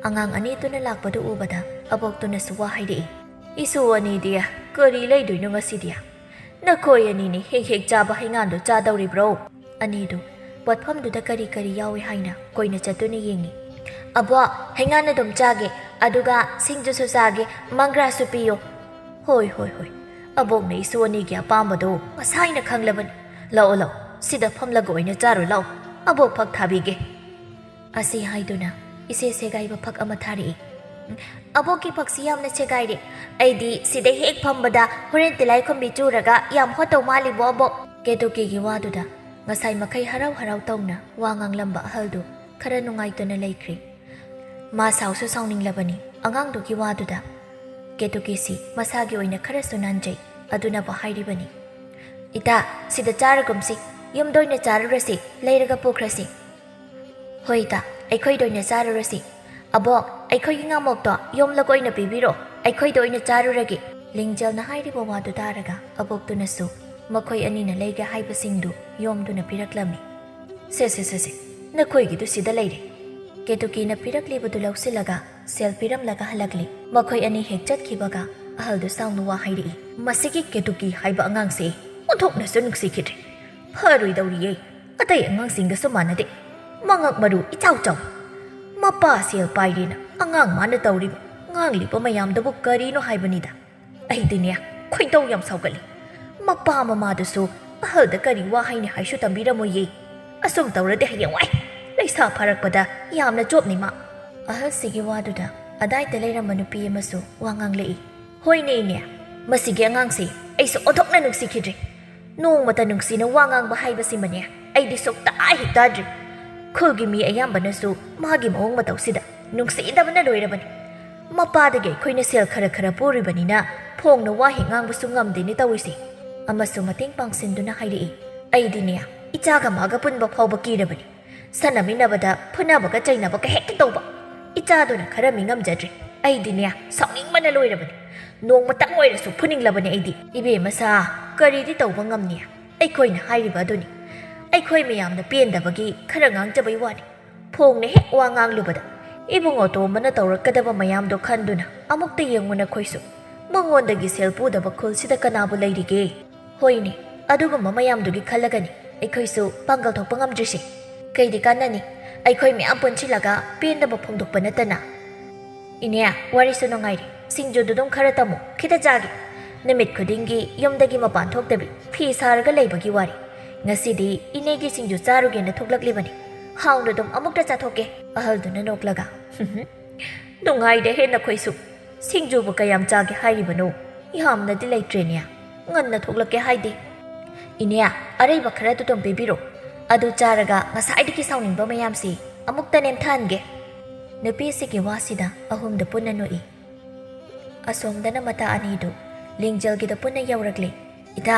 ꯑꯉꯥꯡ ꯑꯅꯤꯗꯨꯅ ꯂꯥꯛꯄꯗꯨ ꯎꯕꯗ ꯑꯕꯣꯛꯇꯨꯅꯁꯨ ꯋꯥ ꯍꯥꯏꯔꯛꯏ꯫ ꯏꯁꯨ ꯑꯅꯤꯗꯤ ꯀꯔꯤ ꯂꯩꯗꯣꯏꯅꯣ ꯉꯁꯤꯗꯤ? ꯅꯈꯣꯏ ꯑꯅꯤꯅ ꯍꯦꯛ ꯍꯦꯛ ꯆꯥꯕ ꯍꯩꯉꯥꯟꯗꯨ ꯆꯥꯗꯧꯔꯤꯕ꯭ꯔꯣ? ꯑꯅꯤꯗꯨ ꯄꯣꯠꯐꯝꯗꯨꯗ ꯀꯔꯤ ꯀꯔꯤ ꯌꯥꯎꯏ ꯍꯥꯏꯅ ꯀꯣꯏꯅ ꯆꯠꯇꯨꯅ ꯌꯦꯡꯉꯤ꯫ ꯑꯕꯣꯛ, ꯍꯩꯉꯥꯟ ꯑꯗꯨꯝ ꯆꯥꯒꯦ, ꯑꯗꯨꯒ ꯁꯤꯡꯖꯨꯁꯨ ꯆꯥꯒꯦ, ꯃꯪꯒ꯭ꯔꯥꯁꯨ ꯄꯤꯌꯣ꯫ ꯍꯣꯏ, ꯍꯣꯏ, ꯍꯣꯏ꯫ ꯑꯕꯣꯛꯅ ꯏꯁꯨ ꯑꯅꯤꯒꯤ ꯑꯄꯥꯝꯕꯗꯨ ꯉꯁꯥꯏꯅ ꯈꯪꯂꯕꯅꯤ꯫ ꯂꯥꯛꯑꯣ, ꯂꯥꯛꯑꯣ, ꯁꯤꯗ ꯐꯝꯂꯒ ꯑꯣꯏꯅ ꯆꯥꯔꯨ ꯂꯥꯛꯑꯣ꯫ ꯑꯕꯣꯛ ꯐꯛ ꯊꯥꯕꯤꯒꯦ꯫ ꯑꯁꯤ ꯍꯥꯏꯗꯨꯅ ꯏꯆꯦ ꯁꯦꯒꯥꯏꯕ ꯐꯛ ꯑꯃ ꯊꯥꯔꯛꯏ꯫ "ꯑꯕꯣꯛꯀꯤ ꯐꯛꯁꯤ ꯌꯥꯝꯅ ꯁꯦꯒꯥꯏꯔꯦ꯫ ꯑꯩꯗꯤ ꯁꯤꯗ ꯍꯦꯛ ꯐꯝꯕꯗ ꯍꯣꯔꯦꯟ ꯇꯤꯂꯥꯏꯈꯨꯝꯕꯤ ꯆꯨꯔꯒ ꯌꯥꯝ ꯍꯣꯠꯇꯧ ꯃꯥꯜꯂꯤꯕꯣ ꯑꯕꯣꯛ?" ꯀꯦꯇꯨꯀꯤꯒꯤ ꯋꯥꯗꯨꯗ ꯉꯁꯥꯏ ꯃꯈꯩ ꯍꯔꯥꯎ ꯍꯔꯥꯎ ꯇꯧꯅ ꯋꯥ ꯉꯥꯡꯂꯝꯕ ꯑꯍꯜꯗꯨ ꯈꯔ ꯅꯨꯡꯉꯥꯏꯇꯅ ꯂꯩꯈ꯭ꯔꯦ꯫ ꯃꯥ ꯁꯥꯎꯁꯨ ꯁꯥꯎꯅꯤꯡꯂꯕꯅꯤ ꯑꯉꯥꯡꯗꯨꯒꯤ ꯋꯥꯗꯨꯗ꯫ ꯀꯦꯇꯨꯀꯤꯁꯤ ꯃꯁꯥꯒꯤ ꯑꯣꯏꯅ ꯈꯔꯁꯨ ꯅꯥꯟꯖꯩ, ꯑꯗꯨꯅꯕꯨ ꯍꯥꯏꯔꯤꯕꯅꯤ꯫ "ꯏꯇꯥ, ꯁꯤꯗ ꯆꯥꯔꯒꯨꯝꯁꯤ, ꯌꯨꯝꯗ ꯑꯣꯏꯅ ꯆꯥꯔꯨꯔꯁꯤ, ꯂꯩꯔꯒ ꯄꯨꯈ꯭ꯔꯁꯤ꯫" "ꯍꯣꯏ ꯏꯇꯥ, ꯑꯩꯈꯣꯏꯗ ꯑꯣꯏꯅ ꯆꯥꯔꯨꯔꯁꯤ꯫ ꯑꯕꯣꯛ, ꯑꯩꯈꯣꯏꯒꯤ ꯉꯥꯃꯣꯛꯇꯣ ꯌꯣꯝꯂꯒ ꯑꯣꯏꯅ ꯄꯤꯕꯤꯔꯣ, ꯑꯩꯈꯣꯏꯗ ꯑꯣꯏꯅ ꯆꯥꯔꯨꯔꯒꯦ꯫" ꯂꯤꯡꯖꯦꯜꯅ ꯍꯥꯏꯔꯤꯕ ꯋꯥꯗꯨ ꯇꯥꯔꯒ ꯑꯕꯣꯛꯇꯨꯅꯁꯨ ꯃꯈꯣꯏ ꯑꯅꯤꯅ ꯂꯩꯒꯦ ꯍꯥꯏꯕꯁꯤꯡꯗꯨ ꯌꯣꯝꯗꯨꯅ ꯄꯤꯔꯛꯂꯝꯃꯤ꯫ "ꯁꯦ, ꯁꯦ, ꯁꯦ, ꯁꯦ, ꯅꯈꯣꯏꯒꯤꯗꯨ ꯁꯤꯗ ꯂꯩꯔꯦ꯫" ꯀꯦꯇꯨꯀꯤꯅ ꯄꯤꯔꯛꯂꯤꯕꯗꯨ ꯂꯧꯁꯤꯜꯂꯒ ꯁꯦꯜ ꯄꯤꯔꯝꯂꯒ ꯍꯜꯂꯛꯂꯤ꯫ ꯃꯈꯣꯏ ꯑꯅꯤ ꯍꯦꯛ ꯆꯠꯈꯤꯕꯒ ꯑꯍꯜꯗꯨ ꯁꯥꯎꯅ ꯋꯥ ꯍꯥꯏꯔꯛꯏ꯫ "ꯃꯁꯤꯒꯤ ꯀꯦꯇꯨꯀꯤ ꯍꯥꯏꯕ ꯑꯉꯥꯡꯁꯦ ꯑꯣꯟꯊꯣꯛꯅꯁꯨ ꯅꯨꯡꯁꯤꯈꯤꯗ꯭ꯔꯦ꯫ ꯐꯔꯣꯏꯗꯧꯔꯤꯌꯦ꯫ ꯑꯇꯩ ꯑꯉꯥꯡꯁꯤꯡꯒꯁꯨ ꯃꯥꯟꯅꯗꯦ꯫ ꯃꯉꯛ ꯃꯔꯨ ꯏꯆꯥꯎ ꯆꯥꯎ꯫ ꯃꯄꯥ ꯁꯦꯜ ꯄꯥꯏꯔꯦꯅ ꯑꯉꯥꯡ ꯃꯥꯅ ꯇꯧꯔꯤꯕ ꯉꯥꯡꯂꯤꯕ ꯃꯌꯥꯝꯗꯨꯕꯨ ꯀꯔꯤꯅꯣ ꯍꯥꯏꯕꯅꯤꯗ꯫ ꯑꯩꯗꯤꯅꯦ, ꯈꯣꯏꯗꯧ ꯌꯥꯝ ꯁꯥꯎꯒꯠꯂꯤ꯫ ꯃꯄꯥ ꯃꯃꯥꯗꯨꯁꯨ ꯑꯍꯜꯗ ꯀꯔꯤ ꯋꯥ ꯍꯥꯏꯅꯤ ꯍꯥꯏꯁꯨ ꯇꯝꯕꯤꯔꯝꯃꯣꯏꯌꯦ꯫ ꯑꯁꯨꯝ ꯇꯧꯔꯗꯤ ꯍꯌꯦꯡꯋꯥꯏ ꯂꯩꯁꯥ ꯐꯥꯔꯛꯄꯗ ꯌꯥꯝꯅ ꯆꯣꯞꯅꯤ ꯃꯥ꯫ ꯑꯍꯜꯁꯤꯒꯤ ꯋꯥꯗꯨꯗ ꯑꯗꯥꯏꯗ ꯂꯩꯔꯝꯕ ꯅꯨꯄꯤ ꯑꯃꯁꯨ ꯋꯥ ꯉꯥꯡꯂꯛꯏ꯫ "ꯍꯣꯏꯅꯦ ꯏꯅꯦ, ꯃꯁꯤꯒꯤ ꯑꯉꯥꯡꯁꯤ ꯑꯩꯁꯨ ꯑꯣꯟꯊꯣꯛꯅ ꯅꯨꯡꯁꯤꯈꯤꯗ꯭ꯔꯦ꯫ ꯅꯣꯡꯃꯇ ꯅꯨꯡꯁꯤꯅ ꯋꯥ ꯉꯥꯡꯕ ꯍꯥꯏꯕꯁꯤꯃꯅꯦ ꯑꯩꯗꯤ ꯁꯨꯛꯇꯥ ꯍꯦꯛ ꯇꯥꯗ꯭ꯔꯤ꯫ ꯈꯨꯜꯒꯤ ꯃꯤ ꯑꯌꯥꯝꯕꯅꯁꯨ ꯃꯥꯒꯤ ꯃꯑꯣꯡ ꯃꯇꯧꯁꯤꯗ ꯅꯨꯡꯁꯤꯗꯕꯅ ꯂꯣꯏꯔꯕꯅꯤ꯫ ꯃꯄꯥꯗꯒꯤ ꯑꯩꯈꯣꯏꯅ ꯁꯦꯜ ꯈꯔ ꯈꯔ ꯄꯨꯔꯤꯕꯅꯤꯅ ꯐꯣꯡꯅ ꯋꯥ ꯍꯦꯛ ꯉꯥꯡꯕꯁꯨ ꯉꯝꯗꯦꯅꯦ ꯇꯧꯔꯤꯁꯦ"꯫ ꯑꯃꯁꯨ ꯃꯇꯦꯡ ꯄꯥꯡꯁꯤꯟꯗꯨꯅ ꯍꯥꯏꯔꯛꯏ꯫ "ꯑꯩꯗꯤꯅꯦ, ꯏꯆꯥꯒ ꯃꯥꯒ ꯄꯨꯟꯕ ꯐꯥꯎꯕ ꯀꯤꯔꯕꯅꯤ꯫ ꯁꯥꯟꯅꯃꯤꯟꯅꯕꯗ ꯐꯨꯅꯕꯒ ꯆꯩꯅꯕꯒ ꯍꯦꯛꯇ ꯇꯧꯕ꯫ ꯏꯆꯥꯗꯨꯅ ꯈꯔ ꯃꯤ ꯉꯝꯖꯗ꯭ꯔꯦ꯫ ꯑꯩꯗꯤꯅꯦ, ꯁꯥꯎꯅꯤꯡꯕꯅ ꯂꯣꯏꯔꯕꯅꯤ꯫ ꯅꯣꯡꯃꯇꯪ ꯑꯣꯏꯔꯁꯨ ꯐꯨꯅꯤꯡꯂꯕꯅꯤ ꯑꯩꯗꯤ꯫ ꯏꯕꯦꯝꯃ ꯁꯥ, ꯀꯔꯤꯗꯤ ꯇꯧꯕ ꯉꯝꯅꯤ? ꯑꯩꯈꯣꯏꯅ ꯍꯥꯏꯔꯤꯕ ꯑꯗꯨꯅꯤ꯫ ꯑꯩꯈꯣꯏ ꯃꯌꯥꯝꯅ ꯄꯦꯟꯗꯕꯒꯤ ꯈꯔ ꯉꯥꯡꯖꯕꯩ ꯋꯥꯅꯤ꯫ ꯐꯣꯡꯅ ꯍꯦꯛ ꯋꯥ ꯉꯥꯡꯂꯨꯕꯗ ꯏꯕꯨꯡꯉꯣ ꯇꯣꯝꯕꯅ ꯇꯧꯔꯛꯀꯗꯕ ꯃꯌꯥꯝꯗꯣ ꯈꯟꯗꯨꯅ ꯑꯃꯨꯛꯇ ꯌꯦꯡꯉꯨ ꯅꯈꯣꯏꯁꯨ꯫ ꯃꯉꯣꯟꯗꯒꯤ ꯁꯦꯜ ꯄꯨꯗꯕ ꯈꯨꯜꯁꯤꯗ ꯀꯅꯥꯕꯨ ꯂꯩꯔꯤꯒꯦ?" "ꯍꯣꯏꯅꯦ, ꯑꯗꯨꯒꯨꯝꯕ ꯃꯌꯥꯝꯗꯨꯒꯤ ꯈꯜꯂꯒꯅꯤ ꯑꯩꯈꯣꯏꯁꯨ ꯄꯥꯡꯒꯜ ꯊꯣꯛꯄ ꯉꯝꯗ꯭ꯔꯤꯁꯦ꯫ ꯀꯩꯗꯤ ꯀꯥꯟꯅꯅꯤ? ꯑꯩꯈꯣꯏ ꯃꯌꯥꯝ ꯄꯨꯟꯁꯤꯜꯂꯒ ꯄꯦꯟꯗꯕ ꯐꯣꯡꯗꯣꯛꯄ ꯅꯠꯇꯅ꯫" "ꯏꯅꯦ, ꯋꯥꯔꯤꯁꯨ ꯅꯨꯡꯉꯥꯏꯔꯤ꯫ ꯁꯤꯡꯖꯨꯗꯨꯗꯨꯝ ꯈꯔ ꯇꯝꯃꯨ, ꯈꯤꯇ ꯆꯥꯒꯦ꯫ ꯅꯨꯃꯤꯠ ꯈꯨꯗꯤꯡꯒꯤ ꯌꯨꯝꯗꯒꯤ ꯃꯄꯥꯟ ꯊꯣꯛꯇꯕꯤ ꯐꯤ ꯁꯥꯔꯒ ꯂꯩꯕꯒꯤ ꯋꯥꯔꯤ꯫ ꯉꯁꯤꯗꯤ ꯏꯅꯦꯒꯤ ꯁꯤꯡꯖꯨ ꯆꯥꯔꯨꯒꯦꯅ ꯊꯣꯛꯂꯛꯂꯤꯕꯅꯤ꯫ ꯍꯥꯎꯅ ꯑꯗꯨꯝ ꯑꯃꯨꯛꯇ ꯆꯥꯊꯣꯛꯀꯦ꯫" ꯑꯍꯜꯗꯨꯅ ꯅꯣꯛꯂꯒ꯫ "ꯅꯨꯡꯉꯥꯏꯔꯦꯍꯦ ꯅꯈꯣꯏꯁꯨ꯫ ꯁꯤꯡꯖꯨꯕꯨ ꯀꯌꯥꯝ ꯆꯥꯒꯦ ꯍꯥꯏꯔꯤꯕꯅꯣ? ꯌꯥꯝꯅꯗꯤ ꯂꯩꯇ꯭ꯔꯦꯅꯦ꯫ ꯉꯟꯅ ꯊꯣꯛꯂꯛꯀꯦ ꯍꯥꯏꯗꯦ꯫" "ꯏꯅꯦ, ꯑꯔꯩꯕ ꯈꯔꯗꯨ ꯑꯗꯨꯝ ꯄꯤꯕꯤꯔꯣ꯫ ꯑꯗꯨ ꯆꯥꯔꯒ ꯉꯁꯥꯏꯗꯒꯤ ꯁꯥꯎꯅꯤꯡꯕ ꯃꯌꯥꯝꯁꯤ ꯑꯃꯨꯛꯇ ꯅꯦꯝꯊꯍꯟꯒꯦ꯫" ꯅꯨꯄꯤꯁꯤꯒꯤ ꯋꯥꯁꯤꯗ ꯑꯍꯨꯝꯗꯨ ꯄꯨꯟꯅ ꯅꯣꯛꯏ꯫ ꯑꯁꯣꯝꯗꯅ ꯃꯇꯥ ꯑꯅꯤꯗꯨ ꯂꯤꯡꯖꯦꯜꯒꯤꯗ ꯄꯨꯟꯅ ꯌꯧꯔꯛꯂꯦ꯫ "ꯏꯇꯥ,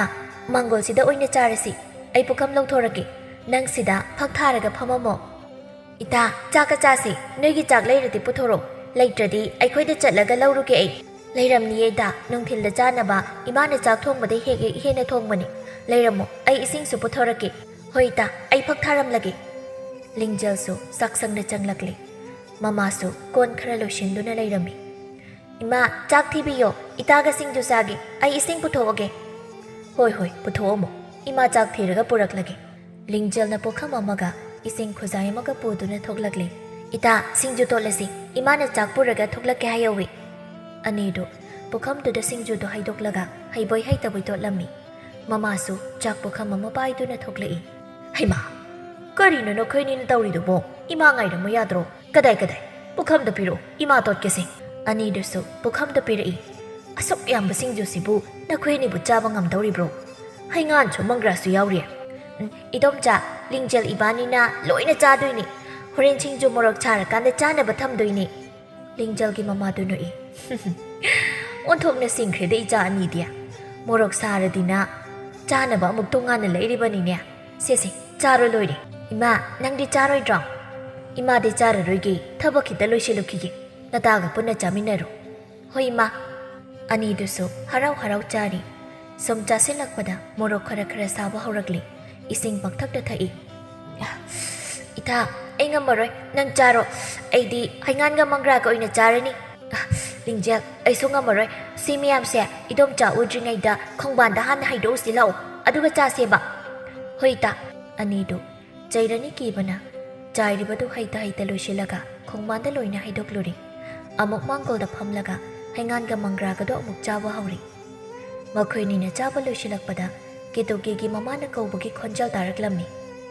ꯃꯥꯡꯒꯣꯜꯁꯤꯗ ꯑꯣꯏꯅ ꯆꯥꯔꯁꯤ꯫ ꯑꯩ ꯄꯨꯈꯝ ꯂꯧꯊꯣꯔꯛꯀꯦ꯫ ꯅꯪ ꯁꯤꯗ ꯐꯛ ꯊꯥꯔꯒ ꯐꯝꯃꯝꯃꯣ꯫" "ꯏꯇꯥ, ꯆꯥꯛꯀ ꯆꯥꯁꯤ꯫ ꯅꯣꯏꯒꯤ ꯆꯥꯛ ꯂꯩꯔꯗꯤ ꯄꯨꯊꯣꯔꯛꯑꯣ꯫ ꯂꯩꯇ꯭ꯔꯗꯤ ꯑꯩꯈꯣꯏꯗ ꯆꯠꯂꯒ ꯂꯧꯔꯨꯒꯦ ꯑꯩ꯫" "ꯂꯩꯔꯝꯅꯤꯌꯦ ꯏꯇꯥ, ꯅꯨꯡꯊꯤꯜꯗ ꯆꯥꯅꯕ ꯏꯃꯥꯅ ꯆꯥꯛ ꯊꯣꯡꯕꯗꯩ ꯍꯦꯛ ꯍꯦꯛ ꯍꯦꯟꯅ ꯊꯣꯡꯕꯅꯤ꯫ ꯂꯩꯔꯝꯃꯣ, ꯑꯩ ꯏꯁꯤꯡꯁꯨ ꯄꯨꯊꯣꯔꯛꯀꯦ꯫" "ꯍꯣꯏ ꯏꯇꯥ, ꯑꯩ ꯐꯛ ꯊꯥꯔꯝꯂꯒꯦ꯫" ꯂꯤꯡꯖꯦꯜꯁꯨ ꯆꯥꯛꯁꯪꯗ ꯆꯪꯂꯛꯂꯦ꯫ ꯃꯃꯥꯁꯨ ꯀꯣꯟ ꯈꯔ ꯂꯣꯏꯁꯤꯟꯗꯨꯅ ꯂꯩꯔꯝꯃꯤ꯫ "ꯏꯃꯥ, ꯆꯥꯛ ꯊꯤꯕꯤꯌꯣ, ꯏꯇꯥꯒ ꯁꯤꯡꯖꯨ ꯆꯥꯒꯦ, ꯑꯩ ꯏꯁꯤꯡ ꯄꯨꯊꯣꯛꯑꯒꯦ꯫" "ꯍꯣꯏ, ꯍꯣꯏ, ꯄꯨꯊꯣꯛꯑꯝꯃꯣ, ꯏꯃꯥ ꯆꯥꯛ ꯊꯤꯔꯒ ꯄꯨꯔꯛꯂꯒꯦ꯫" ꯂꯤꯡꯖꯦꯜꯅ ꯄꯨꯈꯝ ꯑꯃꯒ ꯏꯁꯤꯡ ꯈꯨꯖꯥꯏ ꯑꯃꯒ ꯄꯨꯗꯨꯅ ꯊꯣꯛꯂꯛꯂꯦ꯫ "ꯏꯇꯥ, ꯁꯤꯡꯖꯨ ꯇꯣꯠꯂꯁꯤ, ꯏꯃꯥꯅ ꯆꯥꯛ ꯄꯨꯔꯒ ꯊꯣꯛꯂꯛꯀꯦ ꯍꯥꯏꯍꯧꯋꯤ꯫" ꯑꯅꯤꯗꯨ ꯄꯨꯈꯝꯗꯨꯗ ꯁꯤꯡꯖꯨꯗꯣ ꯍꯩꯗꯣꯛꯂꯒ ꯍꯩꯕꯣꯏ ꯍꯩꯇꯕꯣꯏ ꯇꯣꯠꯂꯝꯃꯤ꯫ ꯃꯃꯥꯁꯨ ꯆꯥꯛ ꯄꯨꯈꯝ ꯑꯃ ꯄꯥꯏꯗꯨꯅ ꯊꯣꯛꯂꯛꯏ꯫ "ꯍꯩꯃꯥ, ꯀꯔꯤꯅꯣ ꯅꯈꯣꯏꯅꯤꯅ ꯇꯧꯔꯤꯗꯨꯕꯣ? ꯏꯃꯥ ꯉꯥꯏꯔꯝꯃꯨ ꯌꯥꯗ꯭ꯔꯣ?" "ꯀꯗꯥꯏ, ꯀꯗꯥꯏ? ꯄꯨꯈꯝꯗꯣ ꯄꯤꯔꯛꯑꯣ, ꯏꯃꯥ ꯇꯣꯠꯀꯦꯁꯦ꯫" ꯑꯅꯤꯗꯨꯁꯨ ꯄꯨꯈꯝꯗꯣ ꯄꯤꯔꯛꯏ꯫ "ꯑꯁꯨꯛ ꯌꯥꯝꯕ ꯁꯤꯡꯖꯨꯁꯤꯕꯨ ꯅꯈꯣꯏ ꯑꯅꯤꯕꯨ ꯆꯥꯕ ꯉꯝꯗꯧꯔꯤꯕ꯭ꯔꯣ? ꯍꯩꯉꯥꯟꯁꯨ ꯃꯪꯒ꯭ꯔꯥꯁꯨ ꯌꯥꯎꯔꯤ꯫" "ꯎꯝ, ꯏꯗꯣꯝꯆꯥ, ꯂꯤꯡꯖꯦꯜ ꯏꯕꯥꯅꯤꯅ ꯂꯣꯏꯅ ꯆꯥꯗꯣꯏꯅꯤ꯫ ꯍꯣꯔꯦꯟ ꯁꯤꯡꯖꯨ ꯃꯣꯔꯣꯛ ꯁꯥꯔꯀꯥꯟꯗ ꯆꯥꯅꯕ ꯊꯝꯗꯣꯏꯅꯤ꯫" ꯂꯤꯡꯖꯦꯜꯒꯤ ꯃꯃꯥꯗꯨ ꯅꯣꯛꯏ꯫ "ꯑꯣꯟꯊꯣꯛꯅ ꯁꯤꯡꯈ꯭ꯔꯦꯗ ꯏꯆꯥ ꯑꯅꯤꯗꯤ꯫ ꯃꯣꯔꯣꯛ ꯁꯥꯔꯗꯤꯅ ꯆꯥꯅꯕ ꯑꯃꯨꯛ ꯇꯣꯉꯥꯟꯅ ꯂꯩꯔꯤꯕꯅꯤꯅꯦ꯫ ꯁꯦ, ꯁꯦ, ꯆꯥꯔꯣ ꯂꯣꯏꯔꯦ꯫ ꯏꯃꯥ, ꯅꯪꯗꯤ ꯆꯥꯔꯣꯏꯗ꯭ꯔꯣ?" "ꯏꯃꯥꯗꯤ ꯆꯥꯔꯔꯣꯏꯒꯦ, ꯊꯕꯛ ꯈꯤꯇ ꯂꯣꯏꯁꯤꯜꯂꯨꯈꯤꯒꯦ꯫ ꯅꯇꯥꯒ ꯄꯨꯟꯅ ꯆꯥꯃꯤꯟꯅꯔꯣ꯫" "ꯍꯣꯏ, ꯏꯃꯥ꯫" ꯑꯅꯤꯗꯨꯁꯨ ꯍꯔꯥꯎ ꯍꯔꯥꯎ ꯆꯥꯔꯤ꯫ ꯁꯨꯝ ꯆꯥꯁꯤꯜꯂꯛꯄꯗ ꯃꯣꯔꯣꯛ ꯈꯔ ꯈꯔ ꯁꯥꯕ ꯍꯧꯔꯛꯂꯤ꯫ ꯏꯁꯤꯡ ꯄꯪꯊꯛꯇ ꯊꯛꯏ꯫ "ꯏꯇꯥ, ꯑꯩ ꯉꯝꯃꯔꯣꯏ, ꯅꯪ ꯆꯥꯔꯣ꯫ ꯑꯩꯗꯤ ꯍꯩꯉꯥꯟꯒ ꯃꯪꯒ꯭ꯔꯥꯒ ꯑꯣꯏꯅ ꯆꯥꯔꯅꯤ꯫" "ꯑ, ꯂꯤꯡꯖꯦꯜ, ꯑꯩꯁꯨ ꯉꯝꯃꯔꯣꯏ꯫ ꯁꯤ ꯃꯌꯥꯝꯁꯦ ꯏꯗꯣꯝꯆꯥ ꯎꯗ꯭ꯔꯤꯉꯩꯗ ꯈꯣꯡꯕꯥꯟꯗ ꯍꯥꯟꯅ ꯍꯩꯗꯣꯛꯎꯁꯤ ꯂꯥꯛꯑꯣ, ꯑꯗꯨꯒ ꯆꯥꯁꯦꯕ꯫" "ꯍꯣꯏ, ꯏꯇꯥ꯫" ꯑꯅꯤꯗꯨ ꯆꯩꯔꯅꯤ ꯀꯤꯕꯅ ꯆꯥꯏꯔꯤꯕꯗꯨ ꯍꯩꯇ ꯍꯩꯇ ꯂꯣꯏꯁꯤꯜꯂꯒ ꯈꯣꯡꯕꯥꯟꯗ ꯂꯣꯏꯅ ꯍꯩꯗꯣꯛꯂꯨꯔꯦ꯫ ꯑꯃꯨꯛ ꯃꯥꯡꯒꯣꯜꯗ ꯐꯝꯂꯒ ꯍꯩꯉꯥꯟꯒ ꯃꯪꯒ꯭ꯔꯥꯒꯗꯣ ꯑꯃꯨꯛ ꯆꯥꯕ ꯍꯧꯔꯦ꯫ ꯃꯈꯣꯏꯅꯤꯅ ꯆꯥꯕ ꯂꯣꯏꯁꯤꯜꯂꯛꯄꯗ ꯀꯦꯇꯨꯀꯤꯒꯤ ꯃꯃꯥꯅ ꯀꯧꯕꯒꯤ ꯈꯣꯟꯖꯦꯜ ꯇꯥꯔꯛꯂꯝꯃꯤ꯫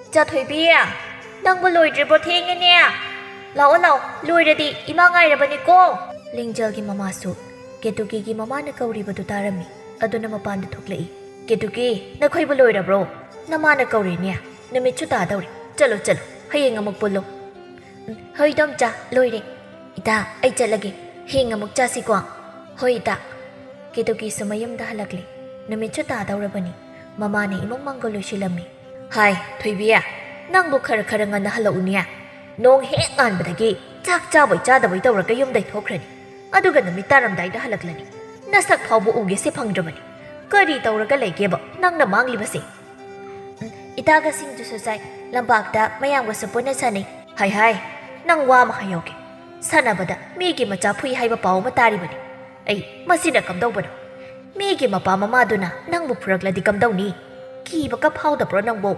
"ꯏꯆꯥ ꯊꯣꯏꯕꯤ, ꯅꯪꯕꯨ ꯂꯣꯏꯗ꯭ꯔꯤꯕꯣ? ꯊꯦꯡꯉꯦꯅꯦ꯫ ꯂꯥꯛꯑꯣ, ꯂꯥꯛꯑꯣ, ꯂꯣꯏꯔꯗꯤ ꯏꯃꯥ ꯉꯥꯏꯔꯕꯅꯤꯀꯣ꯫" ꯂꯤꯡꯖꯦꯜꯒꯤ ꯃꯃꯥꯁꯨ ꯀꯦꯇꯨꯀꯤꯒꯤ ꯃꯃꯥꯅ ꯀꯧꯔꯤꯕꯗꯨ ꯇꯥꯔꯝꯃꯤ꯫ ꯑꯗꯨꯅ ꯃꯄꯥꯟꯗ ꯊꯣꯛꯂꯛꯏ꯫ "ꯀꯦꯇꯨꯀꯤ, ꯅꯈꯣꯏꯕꯨ ꯂꯣꯏꯔꯕ꯭ꯔꯣ? ꯅꯃꯥꯅ ꯀꯧꯔꯤꯅꯦ꯫ ꯅꯨꯃꯤꯠꯁꯨ ꯇꯥꯗꯧꯔꯦ꯫ ꯆꯠꯂꯣ, ꯆꯠꯂꯣ, ꯍꯌꯦꯡ ꯑꯃꯨꯛ ꯄꯨꯜꯂꯣ꯫" "ꯎꯝ, ꯍꯣꯏ, ꯏꯗꯣꯝꯆꯥ, ꯂꯣꯏꯔꯦ꯫ ꯏꯇꯥ, ꯑꯩ ꯆꯠꯂꯒꯦ꯫ ꯍꯌꯦꯡ ꯑꯃꯨꯛ ꯆꯥꯁꯤꯀꯣ꯫" "ꯍꯣꯏ, ꯏꯇꯥ꯫" ꯀꯦꯇꯨꯀꯤꯁꯨ ꯃꯌꯨꯝꯗ ꯍꯜꯂꯛꯂꯦ꯫ ꯅꯨꯃꯤꯠꯁꯨ ꯇꯥꯗꯧꯔꯕꯅꯤ꯫ ꯃꯃꯥꯅ ꯏꯃꯨꯡ ꯃꯪꯒꯣꯜ ꯂꯣꯏꯁꯤꯜꯂꯝꯃꯤ꯫ "ꯍꯥꯏ, ꯊꯣꯏꯕꯤ, ꯅꯪꯕꯨ ꯈꯔ ꯈꯔ ꯉꯟꯅ ꯍꯜꯂꯛꯎꯅꯦ꯫ ꯅꯣꯡ ꯍꯦꯛ ꯉꯥꯟꯕꯗꯒꯤ ꯆꯥꯛ ꯆꯥꯕꯣꯏ ꯆꯥꯗꯕꯣꯏ ꯇꯧꯔꯒ ꯌꯨꯝꯗꯩ ꯊꯣꯛꯈ꯭ꯔꯅꯤ꯫ ꯑꯗꯨꯒ ꯅꯨꯃꯤꯠ ꯇꯥꯔꯝꯗꯥꯏꯗ ꯍꯜꯂꯛꯂꯅꯤ꯫ ꯅꯁꯛ ꯐꯥꯎꯕ ꯎꯒꯦꯁꯦ ꯐꯪꯗ꯭ꯔꯕꯅꯤ꯫ ꯀꯔꯤ ꯇꯧꯔꯒ ꯂꯩꯒꯦꯕ ꯅꯪꯅ ꯃꯥꯡꯂꯤꯕꯁꯦ?" "ꯎꯝ, ꯏꯇꯥꯒ ꯁꯤꯡꯖꯨꯁꯨ ꯆꯥꯏ, ꯂꯝꯄꯥꯛꯇ ꯃꯌꯥꯝꯒꯁꯨ ꯄꯨꯟꯅ ꯁꯥꯟꯅꯩ꯫" "ꯍꯥꯏ, ꯍꯥꯏ, ꯅꯪ ꯋꯥ ꯑꯃ ꯍꯥꯏꯍꯧꯒꯦ꯫ ꯁꯥꯟꯅꯕꯗ ꯃꯤꯒꯤ ꯃꯆꯥ ꯐꯨꯏ ꯍꯥꯏꯕ ꯄꯥꯎ ꯑꯃ ꯇꯥꯔꯤꯕꯅꯤ꯫ ꯑꯩ ꯃꯁꯤꯅ ꯀꯝꯗꯧꯕꯅꯣ? ꯃꯤꯒꯤ ꯃꯄꯥ ꯃꯃꯥꯗꯨꯅ ꯅꯪꯕꯨ ꯐꯨꯔꯛꯂꯗꯤ ꯀꯝꯗꯧꯅꯤ? ꯀꯤꯕꯒ ꯐꯥꯎꯗꯕ꯭ꯔꯣ ꯅꯪꯕꯨ?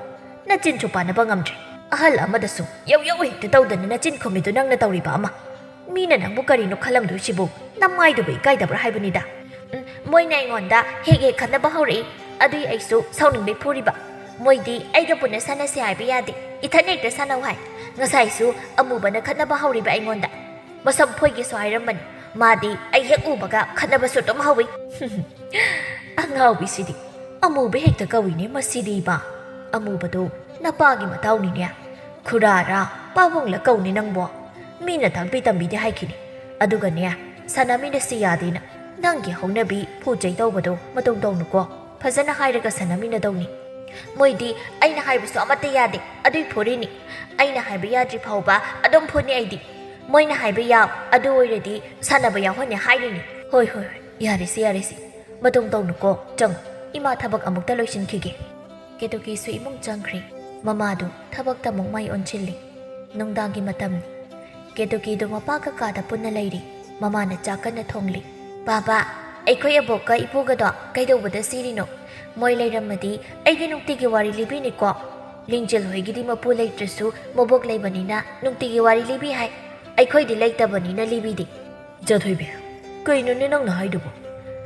ꯅꯆꯤꯟꯁꯨ ꯄꯥꯟꯅꯕ ꯉꯝꯗ꯭ꯔꯦ꯫ ꯑꯍꯜ ꯑꯃꯗꯁꯨ ꯌꯧ ꯌꯧ ꯍꯦꯛꯇ ꯇꯧꯗꯅ ꯅꯆꯤꯟ ꯈꯨꯝꯃꯤꯗꯨ ꯅꯪꯅ ꯇꯧꯔꯤꯕ ꯑꯃ꯫ ꯃꯤꯅ ꯅꯪꯕꯨ ꯀꯔꯤꯅꯣ ꯈꯜꯂꯝꯗꯣꯏꯁꯤꯕꯨ? ꯅꯃꯥꯏꯗꯨꯕꯨ ꯏꯀꯥꯏꯗꯕ꯭ꯔꯥ ꯍꯥꯏꯕꯅꯤꯗ꯫ ꯎꯝ, ꯃꯣꯏꯅ ꯑꯩꯉꯣꯟꯗ ꯍꯦꯛ ꯍꯦꯛ ꯈꯠꯅꯕ ꯍꯧꯔꯛꯏ꯫ ꯑꯗꯨꯏ ꯑꯩꯁꯨ ꯁꯥꯎꯅꯤꯡꯕꯩ ꯐꯨꯔꯤꯕ꯫ ꯃꯣꯏꯗꯤ ꯑꯩꯒ ꯄꯨꯟꯅ ꯁꯥꯟꯅꯁꯦ ꯍꯥꯏꯕ ꯌꯥꯗꯦ, ꯏꯊꯟ ꯍꯦꯛꯇ ꯁꯥꯟꯅꯧ ꯍꯥꯏ꯫ ꯉꯁꯥꯏꯁꯨ ꯑꯃꯨꯕꯅ ꯈꯠꯅꯕ ꯍꯧꯔꯤꯕ ꯑꯩꯉꯣꯟꯗ꯫ ꯃꯁꯝ ꯐꯣꯏꯒꯦꯁꯨ ꯍꯥꯏꯔꯝꯕꯅꯤ꯫ ꯃꯥꯗꯤ ꯑꯩ ꯍꯦꯛ ꯎꯕꯒ ꯈꯠꯅꯕꯁꯨ ꯑꯗꯨꯝ ꯍꯧꯏ꯫ ꯑꯉꯥꯎꯕꯤꯁꯤꯗꯤ ꯑꯃꯨꯕ ꯍꯦꯛꯇ ꯀꯧꯏꯅꯦ ꯃꯁꯤꯗꯤꯕ꯫ ꯑꯃꯨꯕꯗꯣ ꯅꯄꯥꯒꯤ ꯃꯇꯥꯎꯅꯤꯅꯦ꯫ ꯈꯨꯔꯥꯔꯥ ꯄꯥꯕꯨꯡꯂ ꯀꯧꯅꯤ ꯅꯪꯕꯣ꯫ ꯃꯤꯅ ꯇꯥꯛꯄꯤ ꯇꯝꯕꯤꯗꯦ ꯍꯥꯏꯈꯤꯅꯤ꯫ ꯑꯗꯨꯒꯅꯦ, ꯁꯥꯟꯅꯃꯤꯟꯅꯁꯤ ꯌꯥꯗꯦꯅ ꯅꯪꯒꯤ ꯍꯧꯅꯕꯤ ꯐꯨ ꯆꯩ ꯇꯧꯕꯗꯣ ꯃꯇꯧ ꯇꯧꯅꯨꯀꯣ꯫ ꯐꯖꯅ ꯍꯥꯏꯔꯒ ꯁꯥꯟꯅꯃꯤꯟꯅꯗꯧꯅꯤ꯫ ꯃꯣꯏꯗꯤ ꯑꯩꯅ ꯍꯥꯏꯕꯁꯨ ꯑꯃꯠꯇ ꯌꯥꯗꯦ, ꯑꯗꯨꯏ ꯐꯨꯔꯤꯅꯤ꯫ ꯑꯩꯅ ꯍꯥꯏꯕ ꯌꯥꯗ꯭ꯔꯤ ꯐꯥꯎꯕ ꯑꯗꯨꯝ ꯐꯨꯅꯤ ꯑꯩꯗꯤ꯫ ꯃꯣꯏꯅ ꯍꯥꯏꯕ ꯌꯥꯎ, ꯑꯗꯨ ꯑꯣꯏꯔꯗꯤ ꯁꯥꯟꯅꯕ ꯌꯥꯎꯍꯟꯅꯤ ꯍꯥꯏꯔꯤꯅꯤ꯫ ꯍꯣꯏ, ꯍꯣꯏ, ꯍꯣꯏ, ꯌꯥꯔꯦꯁꯦ, ꯌꯥꯔꯦꯁꯦ꯫ ꯃꯇꯧ ꯇꯧꯅꯨꯀꯣ, ꯆꯪꯉꯨ꯫ ꯏꯃꯥ ꯊꯕꯛ ꯑꯃꯨꯛꯇ ꯂꯣꯏꯁꯤꯟꯈꯤꯒꯦ꯫ ꯀꯦꯇꯨꯀꯤꯁꯨ ꯏꯃꯨꯡ ꯆꯪꯈ꯭ꯔꯦ꯫ ꯃꯃꯥꯗꯨ ꯊꯕꯛꯇ ꯑꯃꯨꯛ ꯃꯥꯏ ꯑꯣꯟꯁꯤꯜꯂꯤ꯫ ꯅꯨꯡꯗꯥꯡꯒꯤ ꯃꯇꯝꯅꯤ꯫ ꯀꯦꯇꯨꯀꯤꯗꯨ ꯃꯄꯥꯒ ꯀꯥꯗ ꯄꯨꯟꯅ ꯂꯩꯔꯤ꯫ ꯃꯃꯥꯅ ꯆꯥꯛ ꯀꯟꯅ ꯊꯣꯡꯂꯤ꯫ "ꯕꯥꯕꯥ, ꯑꯩꯈꯣꯏ ꯑꯕꯣꯛꯀ ꯏꯄꯨꯒꯗꯣ ꯀꯩꯗꯧꯕꯗ ꯁꯤꯔꯤꯅꯣ? ꯃꯣꯏ ꯂꯩꯔꯝꯃꯗꯤ ꯑꯩꯗꯤ ꯅꯨꯡꯇꯤꯒꯤ ꯋꯥꯔꯤ ꯂꯤꯕꯤꯅꯤꯀꯣ꯫ ꯂꯤꯡꯖꯦꯜ ꯍꯣꯏꯒꯤꯗꯤ ꯃꯄꯨ ꯂꯩꯇ꯭ꯔꯁꯨ ꯃꯕꯣꯛ ꯂꯩꯕꯅꯤꯅ ꯅꯨꯡꯇꯤꯒꯤ ꯋꯥꯔꯤ ꯂꯤꯕꯤ ꯍꯥꯏ꯫ ꯑꯩꯈꯣꯏꯗꯤ ꯂꯩꯇꯕꯅꯤꯅ ꯂꯤꯕꯤꯗꯦ꯫" ꯆꯥꯊꯣꯏꯕꯤ, ꯀꯩꯅꯣꯅꯦ ꯅꯪꯅ ꯍꯥꯏꯗꯨꯕꯣ?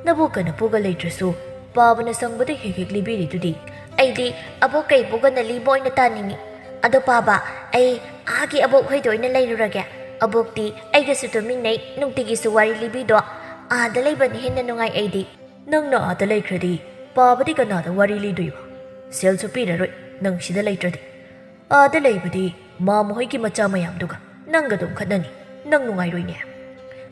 ꯅꯕꯣꯛꯀ ꯅꯄꯨꯒ ꯂꯩꯇ꯭ꯔꯁꯨ ꯄꯥꯕꯅ ꯁꯪꯕꯗ ꯍꯦꯛ ꯍꯦꯛ ꯂꯤꯕꯤꯔꯤꯗꯨꯗꯤ꯫ ꯑꯩꯗꯤ ꯑꯕꯣꯛꯀ ꯏꯄꯨꯒꯅ ꯂꯤꯕ ꯑꯣꯏꯅ ꯇꯥꯅꯤꯡꯉꯤ꯫ ꯑꯗꯣ ꯄꯥꯕ, ꯑꯩ ꯑꯥꯒꯤ ꯑꯕꯣꯛ ꯍꯣꯏꯗ ꯑꯣꯏꯅ ꯂꯩꯔꯨꯔꯒꯦ꯫ ꯑꯕꯣꯛꯇꯤ ꯑꯩꯒꯁꯨ ꯇꯨꯃꯤꯟꯅꯩ, ꯅꯨꯡꯇꯤꯒꯤꯁꯨ ꯋꯥꯔꯤ ꯂꯤꯕꯤꯗꯣ꯫ ꯑꯥꯗ ꯂꯩꯕꯅ ꯍꯦꯟꯅ ꯅꯨꯡꯉꯥꯏ ꯑꯩꯗꯤ꯫ ꯅꯪꯅ ꯑꯥꯗ ꯂꯩꯈ꯭ꯔꯗꯤ ꯄꯥꯕꯗꯤ ꯀꯅꯥꯗ ꯋꯥꯔꯤ ꯂꯤꯗꯣꯏꯕ? ꯁꯦꯜꯁꯨ ꯄꯤꯔꯔꯣꯏ ꯅꯪ ꯁꯤꯗ ꯂꯩꯇ꯭ꯔꯗꯤ꯫ ꯑꯥꯗ ꯂꯩꯕꯗꯤ ꯃꯥꯃ ꯍꯣꯏꯒꯤ ꯃꯆꯥ ꯃꯌꯥꯝꯗꯨꯒ ꯅꯪꯒ ꯑꯗꯨꯝ ꯈꯠꯅꯅꯤ꯫ ꯅꯪ ꯅꯨꯡꯉꯥꯏꯔꯣꯏꯅꯦ꯫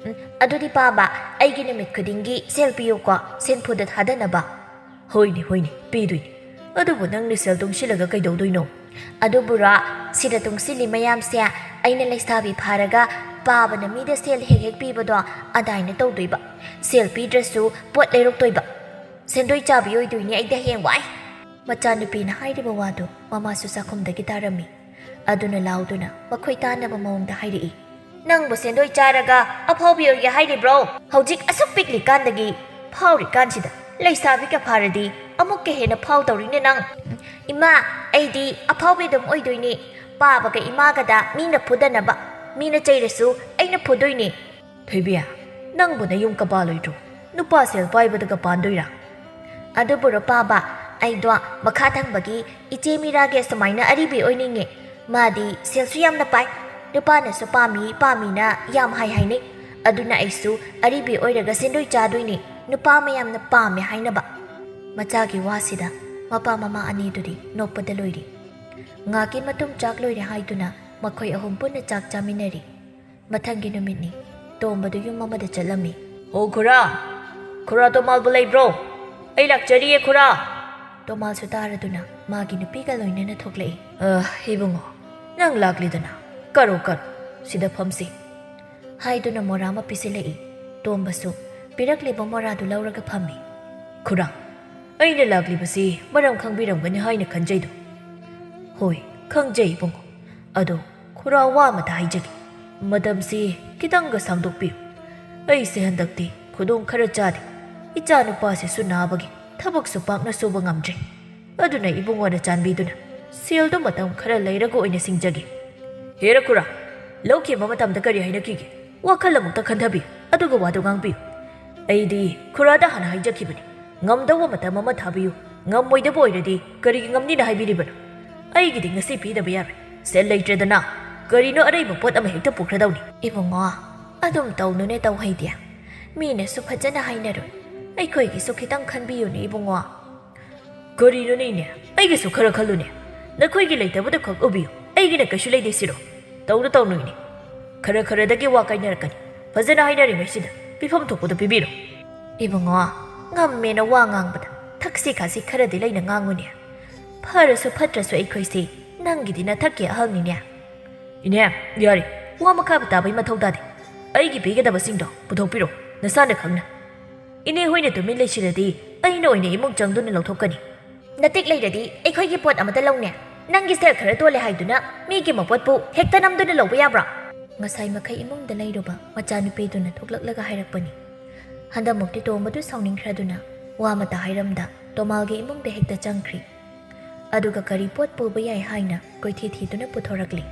ꯎꯝ, ꯑꯗꯨꯗꯤ ꯄꯥꯕ, ꯑꯩꯒꯤ ꯅꯨꯃꯤꯠ ꯈꯨꯗꯤꯡꯒꯤ ꯁꯦꯜ ꯄꯤꯌꯨꯀꯣ, ꯁꯦꯟꯐꯨꯗ ꯊꯥꯗꯅꯕ꯫ ꯍꯣꯏꯅꯦ, ꯍꯣꯏꯅꯦ, ꯄꯤꯗꯣꯏꯅꯦ꯫ ꯑꯗꯨꯕꯨ ꯅꯪꯅ ꯁꯦꯜ ꯇꯨꯡꯁꯤꯜꯂꯒ ꯀꯩꯗꯧꯗꯣꯏꯅꯣ? ꯑꯗꯨꯕꯨꯔꯣ, ꯁꯤꯗ ꯇꯨꯡꯁꯤꯜꯂꯤ ꯃꯌꯥꯝꯁꯦ ꯑꯩꯅ ꯂꯩꯁꯥꯕꯤ ꯐꯥꯔꯒ ꯄꯥꯕꯅ ꯃꯤꯗ ꯁꯦꯜ ꯍꯦꯛ ꯍꯦꯛ ꯄꯤꯕꯗꯣ ꯑꯗꯥꯏꯅ ꯇꯧꯗꯣꯏꯕ꯫ ꯁꯦꯜ ꯄꯤꯗ꯭ꯔꯁꯨ ꯄꯣꯠ ꯂꯩꯔꯛꯇꯣꯏꯕ꯫ ꯁꯦꯟꯗꯣꯏ ꯆꯥꯕꯤ ꯑꯣꯏꯗꯣꯏꯅꯦ ꯑꯩꯗꯤ ꯍꯌꯦꯡ ꯋꯥꯏ꯫ ꯃꯆꯥꯅꯨꯄꯤꯅ ꯍꯥꯏꯔꯤꯕ ꯋꯥꯗꯨ ꯃꯃꯥꯁꯨ ꯆꯥꯛꯈꯨꯝꯗꯒꯤ ꯇꯥꯔꯝꯃꯤ꯫ ꯑꯗꯨꯅ ꯂꯥꯎꯗꯨꯅ ꯃꯈꯣꯏ ꯇꯥꯅꯕ ꯃꯑꯣꯡꯗ ꯍꯥꯏꯔꯛꯏ꯫ "ꯅꯪꯕꯨ ꯁꯦꯟꯗꯣꯏ ꯆꯥꯔꯒ ꯑꯐꯥꯎꯕꯤ ꯑꯣꯏꯒꯦ ꯍꯥꯏꯔꯤꯕ꯭ꯔꯣ? ꯍꯧꯖꯤꯛ ꯑꯁꯨꯛ ꯄꯤꯛꯂꯤꯀꯥꯟꯗꯒꯤ ꯐꯥꯎꯔꯤꯀꯥꯟꯁꯤꯗ ꯂꯩꯁꯥꯕꯤꯒ ꯐꯥꯔꯗꯤ ꯑꯃꯨꯛꯀ ꯍꯦꯟꯅ ꯐꯥꯎꯗꯧꯔꯤꯅꯦ ꯅꯪ꯫" "ꯏꯃꯥ, ꯑꯩꯗꯤ ꯑꯐꯥꯎꯕꯤ ꯑꯗꯨꯝ ꯑꯣꯏꯗꯣꯏꯅꯦ꯫ ꯄꯥꯕꯒ ꯏꯃꯥꯒꯗ ꯃꯤꯅ ꯐꯨꯗꯅꯕ꯫ ꯃꯤꯅ ꯆꯩꯔꯁꯨ ꯑꯩꯅ ꯐꯨꯗꯣꯏꯅꯦ꯫ ꯊꯣꯏꯕꯤ, ꯅꯪꯕꯨ ꯅꯌꯨꯝ ꯀꯄꯥꯜꯂꯣꯏꯗ꯭ꯔꯣ? ꯅꯨꯄꯥ ꯁꯦꯜ ꯄꯥꯏꯕꯗꯒ ꯄꯥꯟꯗꯣꯏꯔꯥ? ꯑꯗꯨꯕꯨꯔꯣ ꯄꯥꯕ, ꯑꯩꯗꯣ ꯃꯈꯥ ꯊꯪꯕꯒꯤ ꯏꯆꯦ ꯃꯤꯔꯥꯒꯤ ꯁꯨꯃꯥꯏꯅ ꯑꯔꯤꯕꯤ ꯑꯣꯏꯅꯤꯡꯉꯦ꯫ ꯃꯥꯗꯤ ꯁꯦꯜꯁꯨ ꯌꯥꯝꯅ ꯄꯥꯏ꯫ ꯅꯨꯄꯥꯅꯁꯨ ꯄꯥꯝꯃꯤ ꯄꯥꯝꯃꯤꯅ ꯌꯥꯝ ꯍꯥꯏ ꯍꯥꯏꯅꯩ꯫ ꯑꯗꯨꯅ ꯑꯩꯁꯨ ꯑꯔꯤꯕꯤ ꯑꯣꯏꯔꯒ ꯁꯦꯟꯗꯣꯏ ꯆꯥꯗꯣꯏꯅꯦ, ꯅꯨꯄꯥ ꯃꯌꯥꯝꯅ ꯄꯥꯝꯃꯦ ꯍꯥꯏꯅꯕ꯫ ꯃꯆꯥꯒꯤ ꯋꯥꯁꯤꯗ ꯃꯄꯥ ꯃꯃꯥ ꯑꯅꯤꯗꯨꯗꯤ ꯅꯣꯛꯄꯗ ꯂꯣꯏꯔꯤ꯫ ꯉꯥꯀꯤ ꯃꯇꯨꯡ ꯆꯥꯛ ꯂꯣꯏꯔꯦ ꯍꯥꯏꯗꯨꯅ ꯃꯈꯣꯏ ꯑꯍꯨꯝ ꯄꯨꯟꯅ ꯆꯥꯛ ꯆꯥꯃꯤꯟꯅꯔꯤ꯫ ꯃꯊꯪꯒꯤ ꯅꯨꯃꯤꯠꯅꯤ꯫ ꯇꯣꯝꯕꯗꯨ ꯌꯨꯝ ꯑꯃꯗ ꯆꯠꯂꯝꯃꯤ꯫ "ꯑꯣ ꯈꯨꯔꯥ, ꯈꯨꯔꯥ ꯇꯣꯃꯥꯜꯕꯨ ꯂꯩꯕ꯭ꯔꯣ? ꯑꯩ ꯂꯥꯛꯆꯔꯤꯌꯦ ꯈꯨꯔꯥ!" ꯇꯣꯃꯥꯜꯁꯨ ꯇꯥꯔꯗꯨꯅ ꯃꯥꯒꯤ ꯅꯨꯄꯤꯒ ꯂꯣꯏꯅꯅ ꯊꯣꯛꯂꯛꯏ꯫ "ꯑ, ꯏꯕꯨꯡꯉꯣ, ꯅꯪ ꯂꯥꯛꯂꯤꯗꯅ꯫ ꯀꯔꯣ, ꯀꯔꯣ, ꯁꯤꯗ ꯐꯝꯁꯤ," ꯍꯥꯏꯗꯨꯅ ꯃꯣꯔꯥ ꯑꯃ ꯄꯤꯁꯤꯜꯂꯛꯏ꯫ ꯇꯣꯝꯕꯁꯨ ꯄꯤꯔꯛꯂꯤꯕ ꯃꯣꯔꯥꯗꯨ ꯂꯧꯔꯒ ꯐꯝꯃꯤ꯫ "ꯈꯨꯔꯥ, ꯑꯩꯅ ꯂꯥꯛꯂꯤꯕꯁꯤ ꯃꯔꯝ ꯈꯪꯕꯤꯔꯝꯒꯅꯤ ꯍꯥꯏꯅ ꯈꯟꯖꯩꯗꯣ?" "ꯍꯣꯏ, ꯈꯪꯖꯩ ꯏꯕꯨꯡꯉꯣ꯫ ꯑꯗꯣ ꯈꯨꯔꯥ, ꯋꯥ ꯑꯃꯇ ꯍꯥꯏꯖꯒꯦ꯫ ꯃꯇꯝꯁꯤ ꯈꯤꯇꯪꯒ ꯁꯥꯡꯗꯣꯛꯄꯤꯌꯨ꯫ ꯑꯩꯁꯦ ꯍꯟꯗꯛꯇꯤ ꯈꯨꯗꯣꯡ ꯈꯔ ꯆꯥꯗꯦ꯫ ꯏꯆꯥ ꯅꯨꯄꯥꯁꯤꯁꯨ ꯅꯥꯕꯒꯤ ꯊꯕꯛꯁꯨ ꯄꯥꯛꯅ ꯁꯨꯕ ꯉꯝꯗ꯭ꯔꯦ꯫ ꯑꯗꯨꯅ ꯏꯕꯨꯡꯉꯣꯅ ꯆꯥꯟꯕꯤꯗꯨꯅ ꯁꯦꯜꯗꯨ ꯃꯇꯝ ꯈꯔ ꯂꯩꯔꯒ ꯑꯣꯏꯅ ꯁꯤꯡꯖꯒꯦ꯫ ꯍꯦꯔ ꯈꯨꯔꯥ, ꯂꯧꯈꯤꯕ ꯃꯇꯝꯗ ꯀꯔꯤ ꯍꯥꯏꯅꯈꯤꯒꯦ? ꯋꯥꯈꯜ ꯑꯃꯨꯛꯇ ꯈꯟꯊꯕꯤꯌꯨ, ꯑꯗꯨꯒ ꯋꯥꯗꯨ ꯉꯥꯡꯕꯤꯌꯨ꯫ ꯑꯩꯗꯤ ꯈꯨꯔꯥꯗ ꯍꯥꯟꯅ ꯍꯥꯏꯖꯈꯤꯕꯅꯤ, ꯉꯝꯗꯧꯕ ꯃꯇꯝ ꯑꯃ ꯊꯥꯕꯤꯌꯨ, ꯉꯝꯃꯣꯏꯗꯕ ꯑꯣꯏꯔꯗꯤ ꯀꯔꯤꯒꯤ ꯉꯝꯅꯤꯅ ꯍꯥꯏꯕꯤꯔꯤꯕꯅꯣ? ꯑꯩꯒꯤꯗꯤ ꯉꯁꯤ ꯄꯤꯗꯕ ꯌꯥꯔꯣꯏ꯫ ꯁꯦꯜ ꯂꯩꯇ꯭ꯔꯦꯗꯅ, ꯀꯔꯤꯅꯣ ꯑꯔꯩꯕ ꯄꯣꯠ ꯑꯃ ꯍꯦꯛꯇ ꯄꯨꯈ꯭ꯔꯗꯧꯅꯤ꯫ ꯏꯕꯨꯡꯉꯣ, ꯑꯗꯨꯝ ꯇꯧꯅꯨꯅꯦ ꯇꯧꯍꯩꯗꯦ꯫ ꯃꯤꯅꯁꯨ ꯐꯖꯅ ꯍꯥꯏꯅꯔꯣꯏ꯫ ꯑꯩꯈꯣꯏꯒꯤꯁꯨ ꯈꯤꯇꯪ ꯈꯟꯕꯤꯌꯨꯅꯦ ꯏꯕꯨꯡꯉꯣ꯫ ꯀꯔꯤꯅꯣꯅꯦ ꯏꯅꯦ? ꯑꯩꯒꯤꯁꯨ ꯈꯔ ꯈꯜꯂꯨꯅꯦ꯫ ꯅꯈꯣꯏꯒꯤ ꯂꯩꯇꯕꯗꯨ ꯈꯛ ꯎꯕꯤꯌꯨ꯫ ꯑꯩꯒꯤꯅ ꯀꯩꯁꯨ ꯂꯩꯇꯦ ꯁꯤꯔꯣ? ꯇꯧꯅꯨ ꯇꯧꯅꯨ ꯏꯅꯦ꯫ ꯈꯔ ꯈꯔꯗꯒꯤ ꯋꯥ ꯀꯥꯏꯅꯔꯛꯀꯅꯤ꯫ ꯐꯖꯅ ꯍꯥꯏꯅꯔꯤꯉꯩꯁꯤꯗ ꯄꯤꯐꯝ ꯊꯣꯛꯄꯗꯨ ꯄꯤꯕꯤꯔꯣ꯫ ꯏꯕꯨꯡꯉꯣ, ꯉꯝꯃꯦꯅ ꯋꯥ ꯉꯥꯡꯕꯗ ꯊꯛꯁꯤ ꯈꯥꯁꯤ ꯈꯔꯗꯤ ꯂꯩꯅ ꯉꯥꯡꯉꯨꯅꯦ꯫ ꯐꯔꯁꯨ ꯐꯠꯇ꯭ꯔꯁꯨ ꯑꯩꯈꯣꯏꯁꯤ ꯅꯪꯒꯤꯗꯤ ꯅꯊꯛꯀꯤ ꯑꯍꯜꯅꯤꯅꯦ꯫ ꯏꯅꯦ, ꯌꯥꯔꯦ, ꯋꯥ ꯃꯈꯥ ꯇꯥꯕꯩ ꯃꯊꯧ ꯇꯥꯗꯦ꯫ ꯑꯩꯒꯤ ꯄꯤꯒꯗꯕꯁꯤꯡꯗꯣ ꯄꯨꯊꯣꯛꯄꯤꯔꯣ, ꯅꯁꯥꯅ ꯈꯪꯅ꯫ ꯏꯅꯦ ꯍꯣꯏꯅ ꯇꯨꯃꯤꯟ ꯂꯩꯁꯤꯜꯂꯗꯤ ꯑꯩꯅ ꯑꯣꯏꯅ ꯏꯃꯨꯡ ꯆꯪꯗꯨꯅ ꯂꯧꯊꯣꯛꯀꯅꯤ꯫ ꯅꯇꯤꯛ ꯂꯩꯔꯗꯤ ꯑꯩꯈꯣꯏꯒꯤ ꯄꯣꯠ ꯑꯃꯇ ꯂꯧꯅꯦ꯫ ꯅꯪꯒꯤ ꯁꯦꯜ ꯈꯔ ꯇꯣꯜꯂꯦ ꯍꯥꯏꯗꯨꯅ ꯃꯤꯒꯤ ꯃꯄꯣꯠꯄꯨ ꯍꯦꯛꯇ ꯅꯝꯗꯨꯅ ꯂꯧꯕ ꯌꯥꯕ꯭ꯔꯥ? ꯉꯁꯥꯏ ꯃꯈꯩ ꯏꯃꯨꯡꯗ ꯂꯩꯔꯨꯕ ꯃꯆꯥꯅꯨꯄꯤꯗꯨꯅ ꯊꯣꯛꯂꯛꯂꯒ ꯍꯥꯏꯔꯛꯄꯅꯤ꯫ ꯍꯟꯗꯛꯃꯨꯛꯇꯤ ꯇꯣꯝꯕꯗꯨ ꯁꯥꯎꯅꯤꯡꯈ꯭ꯔꯗꯨꯅ ꯋꯥ ꯑꯃꯇ ꯍꯥꯏꯔꯝꯗ ꯇꯣꯃꯥꯜꯒꯤ ꯏꯃꯨꯡꯗ ꯍꯦꯛꯇ ꯆꯪꯈ꯭ꯔꯤ꯫ ꯑꯗꯨꯒ ꯀꯔꯤ ꯄꯣꯠ ꯄꯨꯕ ꯌꯥꯏ ꯍꯥꯏꯅ ꯀꯣꯏꯊꯤ ꯊꯤꯗꯨꯅ ꯄꯨꯊꯣꯔꯛꯂꯤ꯫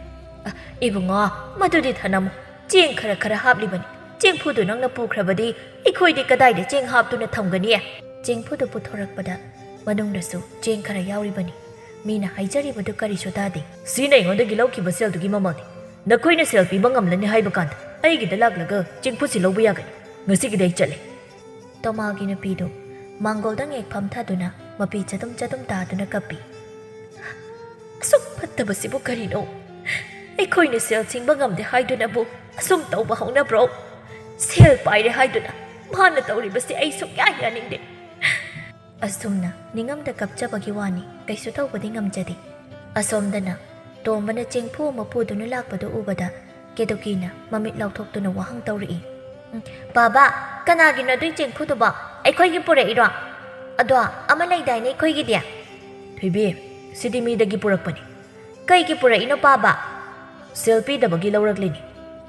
"ꯑ, ꯏꯕꯨꯡꯉꯣ, ꯃꯗꯨꯗꯤ ꯊꯅꯝꯃꯨ꯫ ꯆꯦꯡ ꯈꯔ ꯈꯔ ꯍꯥꯞꯂꯤꯕꯅꯤ꯫ ꯆꯦꯡꯐꯨꯗꯨ ꯅꯪꯅ ꯄꯨꯈ꯭ꯔꯕꯗꯤ ꯑꯩꯈꯣꯏꯗꯤ ꯀꯗꯥꯏꯗ ꯆꯦꯡ ꯍꯥꯞꯇꯨꯅ ꯊꯝꯒꯅꯤ?" ꯆꯦꯡꯐꯨꯗꯨ ꯄꯨꯊꯣꯔꯛꯄꯗ ꯃꯅꯨꯡꯗꯁꯨ ꯆꯦꯡ ꯈꯔ ꯌꯥꯎꯔꯤꯕꯅꯤ꯫ ꯃꯤꯅ ꯍꯥꯏꯖꯔꯤꯕꯗꯨ ꯀꯔꯤꯁꯨ ꯇꯥꯗꯦ꯫ "ꯁꯤꯅ ꯑꯩꯉꯣꯟꯗꯒꯤ ꯂꯧꯈꯤꯕ ꯁꯦꯜꯗꯨꯒꯤ ꯃꯃꯜꯅꯤ꯫ ꯅꯈꯣꯏꯅ ꯁꯦꯜ ꯄꯤꯕ ꯉꯝꯂꯅꯤ ꯍꯥꯏꯕ ꯀꯥꯟꯗ ꯑꯩꯒꯤꯗ ꯂꯥꯛꯂꯒ ꯆꯦꯡꯐꯨꯁꯤ ꯂꯧꯕ ꯌꯥꯒꯅꯤ꯫ ꯉꯁꯤꯒꯤꯗꯤ ꯑꯩ ꯆꯠꯂꯦ꯫" ꯇꯣꯃꯥꯒꯤ ꯅꯨꯄꯤꯗꯨ ꯃꯥꯡꯒꯣꯜꯗ ꯉꯦꯛꯐꯝ ꯊꯥꯗꯨꯅ ꯃꯄꯤ ꯆꯗꯨꯝ ꯆꯗꯨꯝ ꯇꯥꯗꯨꯅ ꯀꯞꯄꯤ꯫ "ꯑꯁꯨꯛ ꯐꯠꯇꯕꯁꯤꯕꯨ ꯀꯔꯤꯅꯣ? ꯑꯩꯈꯣꯏꯅ ꯁꯦꯜ ꯁꯤꯡꯕ ꯉꯝꯗꯦ ꯍꯥꯏꯗꯨꯅꯕꯨ ꯑꯁꯨꯝ ꯇꯧꯕ ꯍꯧꯅꯕ꯭ꯔꯣ? ꯁꯦꯜ ꯄꯥꯏꯔꯦ ꯍꯥꯏꯗꯨꯅ ꯃꯥꯅ ꯇꯧꯔꯤꯕꯁꯤ ꯑꯩ ꯁꯨꯛꯌꯥ ꯌꯥꯅꯤꯡꯗꯦ꯫" ꯑꯁꯨꯝꯅ ꯅꯤꯡꯉꯝꯗ ꯀꯞꯆꯕꯒꯤ ꯋꯥꯅꯤ, ꯀꯩꯁꯨ ꯇꯧꯕꯗꯤ ꯉꯝꯖꯗꯦ꯫ ꯑꯁꯣꯝꯗꯅ ꯇꯣꯝꯕꯅ ꯆꯦꯡꯐꯨ ꯑꯃ ꯄꯨꯗꯨꯅ ꯂꯥꯛꯄꯗꯨ ꯎꯕꯗ ꯀꯦꯇꯨꯀꯤꯅ ꯃꯃꯤꯠ ꯂꯥꯎꯊꯣꯛꯇꯨꯅ ꯋꯥꯍꯪ ꯇꯧꯔꯛꯏ꯫ "ꯎꯝ, ꯕꯥꯕꯥ, ꯀꯅꯥꯒꯤꯅꯣ ꯑꯗꯨꯏ ꯆꯦꯡꯐꯨꯗꯨꯕꯣ? ꯑꯩꯈꯣꯏꯒꯤ ꯄꯨꯔꯛꯏꯔꯣ? ꯑꯗꯣ ꯑꯃ ꯂꯩꯗꯥꯏꯅꯦ ꯑꯩꯈꯣꯏꯒꯤꯗꯤ?" "ꯊꯣꯏꯕꯤ, ꯁꯤꯗꯤ ꯃꯤꯗꯒꯤ ꯄꯨꯔꯛꯄꯅꯤ꯫" "ꯀꯩꯒꯤ ꯄꯨꯔꯛꯏꯅꯣ ꯄꯥꯕ?" "ꯁꯦꯜ ꯄꯤꯗꯕꯒꯤ ꯂꯧꯔꯛꯂꯤꯅꯤ꯫"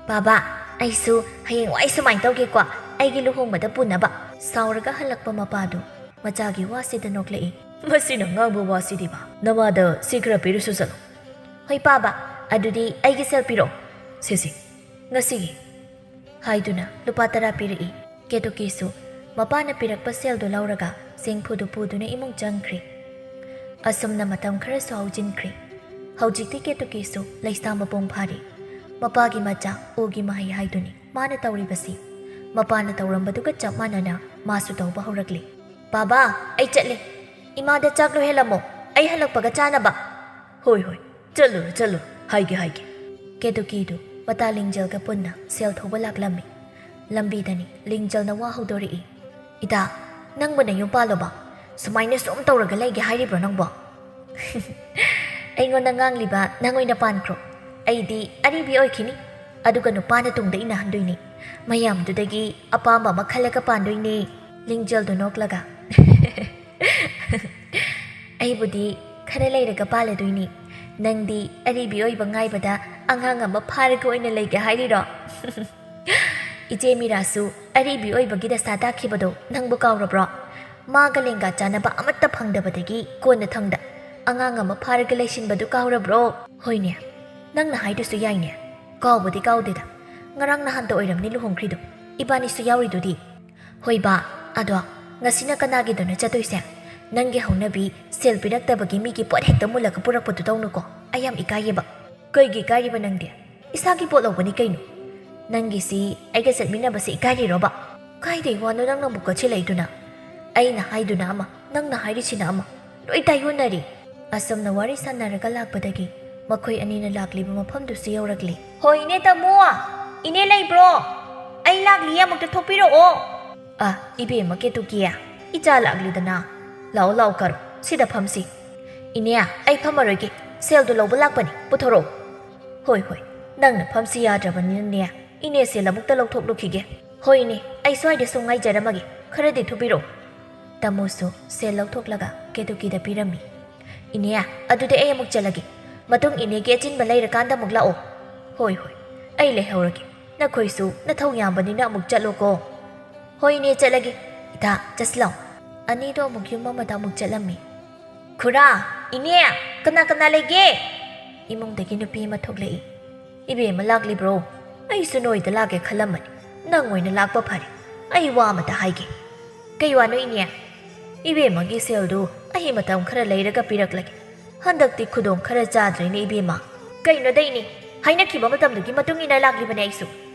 "ꯄꯥꯕ, ꯑꯩꯁꯨ ꯍꯌꯦꯡꯋꯥꯏ ꯁꯨꯃꯥꯏꯅ ꯇꯧꯒꯦꯀꯣ, ꯑꯩꯒꯤ ꯂꯨꯍꯣꯡꯕꯗ ꯄꯨꯅꯕ꯫" ꯁꯥꯎꯔꯒ ꯍꯜꯂꯛꯄ ꯃꯄꯥꯗꯨ ꯃꯆꯥꯒꯤ ꯋꯥꯁꯤꯗ ꯅꯣꯛꯂꯛꯏ꯫ "ꯃꯁꯤꯅ ꯉꯥꯡꯕ ꯋꯥꯁꯤꯗꯤꯕ, ꯅꯃꯥꯗ ꯁꯤ ꯈꯔ ꯄꯤꯔꯨꯁꯨ ꯆꯠꯂꯣ꯫" "ꯍꯣꯏ ꯄꯥꯕ, ꯑꯗꯨꯗꯤ ꯑꯩꯒꯤ ꯁꯦꯜ ꯄꯤꯔꯛꯑꯣ꯫" "ꯁꯦ ꯁꯦ, ꯉꯁꯤꯒꯤ꯫" ꯍꯥꯏꯗꯨꯅ ꯂꯨꯄꯥ ꯇꯔꯥ ꯄꯤꯔꯛꯏ꯫ ꯀꯦꯇꯨꯀꯤꯁꯨ ꯃꯄꯥꯅ ꯄꯤꯔꯛꯄ ꯁꯦꯜꯗꯨ ꯂꯧꯔꯒ ꯆꯦꯡꯐꯨꯗꯨ ꯄꯨꯗꯨꯅ ꯏꯃꯨꯡ ꯆꯪꯈ꯭ꯔꯦ꯫ ꯑꯁꯨꯝꯅ ꯃꯇꯝ ꯈꯔꯁꯨ ꯍꯧꯖꯤꯟꯈ꯭ꯔꯦ꯫ ꯍꯧꯖꯤꯛꯇꯤ ꯀꯦꯇꯨꯀꯤꯁꯨ ꯂꯩꯁꯥ ꯃꯄꯨꯡ ꯐꯥꯔꯦ꯫ ꯃꯄꯥꯒꯤ ꯃꯆꯥ ꯎꯒꯤ ꯃꯍꯩ ꯍꯥꯏꯗꯨꯅꯤ ꯃꯥꯅ ꯇꯧꯔꯤꯕꯁꯤ꯫ ꯃꯄꯥꯅ ꯇꯧꯔꯝꯕꯗꯨꯒ ꯆꯞ ꯃꯥꯟꯅꯅ ꯃꯥꯁꯨ ꯇꯧꯕ ꯍꯧꯔꯛꯂꯦ꯫ "ꯕꯥꯕꯥ, ꯑꯩ ꯆꯠꯂꯦ꯫ ꯏꯃꯥꯗ ꯆꯥꯛ ꯂꯣꯏꯍꯜꯂꯝꯃꯣ, ꯑꯩ ꯍꯜꯂꯛꯄꯒ ꯆꯥꯅꯕ꯫" "ꯍꯣꯏ, ꯍꯣꯏ, ꯆꯠꯂꯨꯔꯣ, ꯆꯠꯂꯨꯔꯣ, ꯍꯥꯏꯒꯦ, ꯍꯥꯏꯒꯦ꯫" ꯀꯦꯇꯨꯀꯤꯗꯨ ꯃꯇꯥ ꯂꯤꯡꯖꯦꯜꯒ ꯄꯨꯟꯅ ꯁꯦꯜ ꯊꯧꯕ ꯂꯥꯛꯂꯝꯃꯤ꯫ ꯂꯝꯕꯤꯗꯅꯤ ꯂꯤꯡꯖꯦꯜꯅ ꯋꯥ ꯍꯧꯗꯣꯔꯛꯏ꯫ "ꯏꯇꯥ, ꯅꯪꯕꯨ ꯅꯌꯨꯝ ꯄꯥꯜꯂꯣꯕ? ꯁꯨꯃꯥꯏꯅ ꯁꯨꯝ ꯇꯧꯔꯒ ꯂꯩꯒꯦ ꯍꯥꯏꯔꯤꯕ꯭ꯔꯣ ꯅꯪꯕꯣ?" "ꯑꯩꯉꯣꯟꯗ ꯉꯥꯡꯂꯤꯕ ꯅꯪ ꯑꯣꯏꯅ ꯄꯥꯟꯈ꯭ꯔꯣ꯫ ꯑꯩꯗꯤ ꯑꯔꯤꯕꯤ ꯑꯣꯏꯈꯤꯅꯤ, ꯑꯗꯨꯒ ꯅꯨꯄꯥꯅ ꯇꯨꯡꯗ ꯏꯟꯅꯍꯟꯗꯣꯏꯅꯤ꯫ ꯃꯌꯥꯝꯗꯨꯗꯒꯤ ꯑꯄꯥꯝꯕ ꯑꯃ ꯈꯜꯂꯒ ꯄꯥꯟꯗꯣꯏꯅꯦ꯫" ꯂꯤꯡꯖꯦꯜꯗꯨ ꯅꯣꯛꯂꯒ, "ꯑꯩꯕꯨꯗꯤ ꯈꯔ ꯂꯩꯔꯒ ꯄꯥꯜꯂꯗꯣꯏꯅꯤ꯫ ꯅꯪꯗꯤ ꯑꯔꯤꯕꯤ ꯑꯣꯏꯕ ꯉꯥꯏꯕꯗ ꯑꯉꯥꯡ ꯑꯃ ꯐꯥꯔꯒ ꯑꯣꯏꯅ ꯂꯩꯒꯦ ꯍꯥꯏꯔꯤꯔꯣ?" "ꯏꯆꯦ ꯃꯤꯔꯥꯁꯨ ꯑꯔꯤꯕꯤ ꯑꯣꯏꯕꯒꯤ ꯗꯁꯥ ꯇꯥꯈꯤꯕꯗꯣ ꯅꯪꯕꯨ ꯀꯥꯎꯔꯕ꯭ꯔꯣ? ꯃꯥꯒ ꯂꯦꯡꯒꯥ ꯆꯥꯅꯕ ꯑꯃꯠꯇ ꯐꯪꯗꯕꯗꯒꯤ ꯀꯣꯟꯅꯊꯪꯗ ꯑꯉꯥꯡ ꯑꯃ ꯐꯥꯔꯒ ꯂꯩꯁꯤꯟꯕꯗꯨ ꯀꯥꯎꯔꯕ꯭ꯔꯣ? ꯍꯣꯏꯅꯦ, ꯅꯪꯅ ꯍꯥꯏꯗꯨꯁꯨ ꯌꯥꯏꯅꯦ꯫ ꯀꯥꯎꯕꯗꯤ ꯀꯥꯎꯗꯦꯗ, ꯉꯔꯥꯡ ꯅꯍꯥꯟꯇ ꯑꯣꯏꯔꯝꯅꯤ ꯂꯨꯍꯣꯡꯈ꯭ꯔꯤꯗꯣ, ꯏꯕꯥꯅꯤꯁꯨ ꯌꯥꯎꯔꯤꯗꯨꯗꯤ꯫ ꯍꯣꯏꯕ, ꯑꯗꯣ ꯉꯁꯤꯅ ꯀꯅꯥꯒꯤꯗꯅꯣ ꯆꯠꯇꯣꯏꯁꯦ? ꯅꯪꯒꯤ ꯍꯧꯅꯕꯤ ꯁꯦꯜ ꯄꯤꯔꯛꯇꯕꯒꯤ ꯃꯤꯒꯤ ꯄꯣꯠ ꯍꯦꯛꯇ ꯃꯨꯜꯂꯒ ꯄꯨꯔꯛꯄꯗꯨ ꯇꯧꯅꯨꯀꯣ, ꯑꯩ ꯌꯥꯝ ꯏꯀꯥꯏꯌꯦꯕ꯫ ꯀꯩꯒꯤ ꯏꯀꯥꯏꯔꯤꯕ ꯅꯪꯗꯤ? ꯏꯁꯥꯒꯤ ꯄꯣꯠ ꯂꯧꯕꯅꯤ ꯀꯩꯅꯣ꯫ ꯅꯪꯒꯤꯁꯤ ꯑꯩꯒ ꯆꯠꯃꯤꯟꯅꯕꯁꯤ ꯏꯀꯥꯏꯔꯤꯔꯣꯕ? ꯀꯥꯏꯗꯩ ꯋꯥꯅꯣ ꯅꯪꯅ ꯑꯃꯨꯛ ꯀꯣꯠꯁꯤꯜꯂꯛꯏꯗꯨꯅ? ꯑꯩꯅ ꯍꯥꯏꯗꯨꯅ ꯑꯃ, ꯅꯪꯅ ꯍꯥꯏꯔꯤꯁꯤꯅ ꯑꯃ, ꯂꯣꯏ ꯇꯥꯏꯌꯣꯟꯅꯔꯤ꯫ ꯑꯁꯨꯝꯅ ꯋꯥꯔꯤ ꯁꯥꯟꯅꯔꯒ ꯂꯥꯛꯄꯗꯒꯤ ꯃꯈꯣꯏ ꯑꯅꯤꯅ ꯂꯥꯛꯂꯤꯕ ꯃꯐꯝꯗꯨꯁꯨ ꯌꯧꯔꯛꯂꯦ꯫ ꯍꯣꯏ ꯏꯅꯦ ꯇꯥꯃꯣ, ꯏꯅꯦ ꯂꯩꯕ꯭ꯔꯣ? ꯑꯩ ꯂꯥꯛꯂꯤꯌꯦ, ꯑꯃꯨꯛꯇ ꯊꯣꯛꯄꯤꯔꯛꯑꯣ꯫ ꯑ, ꯏꯕꯦꯝꯃ ꯀꯦꯇꯨꯀꯤ, ꯏꯆꯥ ꯂꯥꯛꯂꯤꯗꯅ꯫ ꯂꯥꯛꯑꯣ ꯂꯥꯛꯑꯣ ꯀꯥꯔꯣ, ꯁꯤꯗ ꯐꯝꯁꯤ꯫ ꯏꯅꯦ, ꯑꯩ ꯐꯝꯃꯔꯣꯏꯒꯦ, ꯁꯦꯜꯗꯨ ꯂꯧꯕ ꯂꯥꯛꯄꯅꯤ, ꯄꯨꯊꯣꯔꯛꯑꯣ꯫ ꯍꯣꯏ ꯍꯣꯏ, ꯅꯪꯅ ꯐꯝꯁꯤ ꯌꯥꯗ꯭ꯔꯕꯅꯤꯅꯅꯦ, ꯏꯅꯦ ꯁꯦꯜ ꯑꯃꯨꯛꯇ ꯂꯧꯊꯣꯛꯂꯨꯈꯤꯒꯦ꯫ ꯍꯣꯏ ꯏꯅꯦ, ꯑꯩ ꯁ꯭ꯋꯥꯏꯗ ꯁꯨꯝ ꯉꯥꯏꯖꯔꯝꯃꯒꯦ, ꯈꯔꯗꯤ ꯊꯨꯕꯤꯔꯛꯑꯣ꯫ ꯇꯥꯃꯣꯁꯨ ꯁꯦꯜ ꯂꯧꯊꯣꯛꯂꯒ ꯀꯦꯇꯨꯀꯤꯗ ꯄꯤꯔꯝꯃꯤ꯫ ꯏꯅꯦ, ꯑꯗꯨꯗꯤ ꯑꯩ ꯑꯃꯨꯛ ꯆꯠꯂꯒꯦ, ꯃꯇꯨꯡ ꯏꯅꯦꯒꯤ ꯑꯆꯤꯟꯕ ꯂꯩꯔꯀꯥꯟꯗ ꯑꯃꯨꯛ ꯂꯥꯛꯑꯣ꯫ ꯍꯣꯏ ꯍꯣꯏ, ꯑꯩ ꯂꯩꯍꯧꯔꯒꯦ, ꯅꯈꯣꯏꯁꯨ ꯅꯊꯧ ꯌꯥꯝꯕꯅꯤꯅ ꯑꯃꯨꯛ ꯆꯠꯂꯣꯀꯣ꯫ ꯍꯣꯏ ꯏꯅꯦ, ꯆꯠꯂꯒꯦ꯫ ꯏꯇꯥ, ꯆꯠꯁꯤ ꯂꯥꯎ꯫ ꯑꯅꯤꯗꯣ ꯑꯃꯨꯛ ꯌꯨꯝ ꯑꯃꯗ ꯑꯃꯨꯛ ꯆꯠꯂꯝꯃꯤ꯫ ꯈꯨꯔꯥ, ꯏꯅꯦ, ꯀꯅꯥ ꯀꯅꯥ ꯂꯩꯒꯦ? ꯏꯃꯨꯡꯗꯒꯤ ꯅꯨꯄꯤ ꯑꯃ ꯊꯣꯛꯂꯛꯏ꯫ ꯏꯕꯦꯝꯃ ꯂꯥꯛꯂꯤꯕ꯭ꯔꯣ? ꯑꯩꯁꯨ ꯅꯣꯏꯗ ꯂꯥꯛꯀꯦ ꯈꯜꯂꯝꯕꯅꯤ, ꯅꯪ ꯑꯣꯏꯅ ꯂꯥꯛꯄ ꯐꯔꯦ꯫ ꯑꯩ ꯋꯥ ꯑꯃꯇ ꯍꯥꯏꯒꯦ꯫ ꯀꯩ ꯋꯥꯅꯣ ꯏꯅꯦ? ꯏꯕꯦꯝꯃꯒꯤ ꯁꯦꯜꯗꯨ ꯑꯩ ꯃꯇꯝ ꯈꯔ ꯂꯩꯔꯒ ꯄꯤꯔꯛꯂꯒꯦ꯫ ꯍꯟꯗꯛꯇꯤ ꯈꯨꯗꯣꯡ ꯈꯔ ꯆꯥꯗ꯭ꯔꯦꯅꯦ ꯏꯕꯦꯝꯃ꯫ ꯀꯩꯅꯣꯗ ꯏꯅꯦ, ꯍꯥꯏꯅꯈꯤꯕ ꯃꯇꯝꯗꯨꯒꯤ ꯃꯇꯨꯡ ꯏꯟꯅ ꯂꯥꯛꯂꯤꯕꯅꯦ ꯑꯩꯁꯨ꯫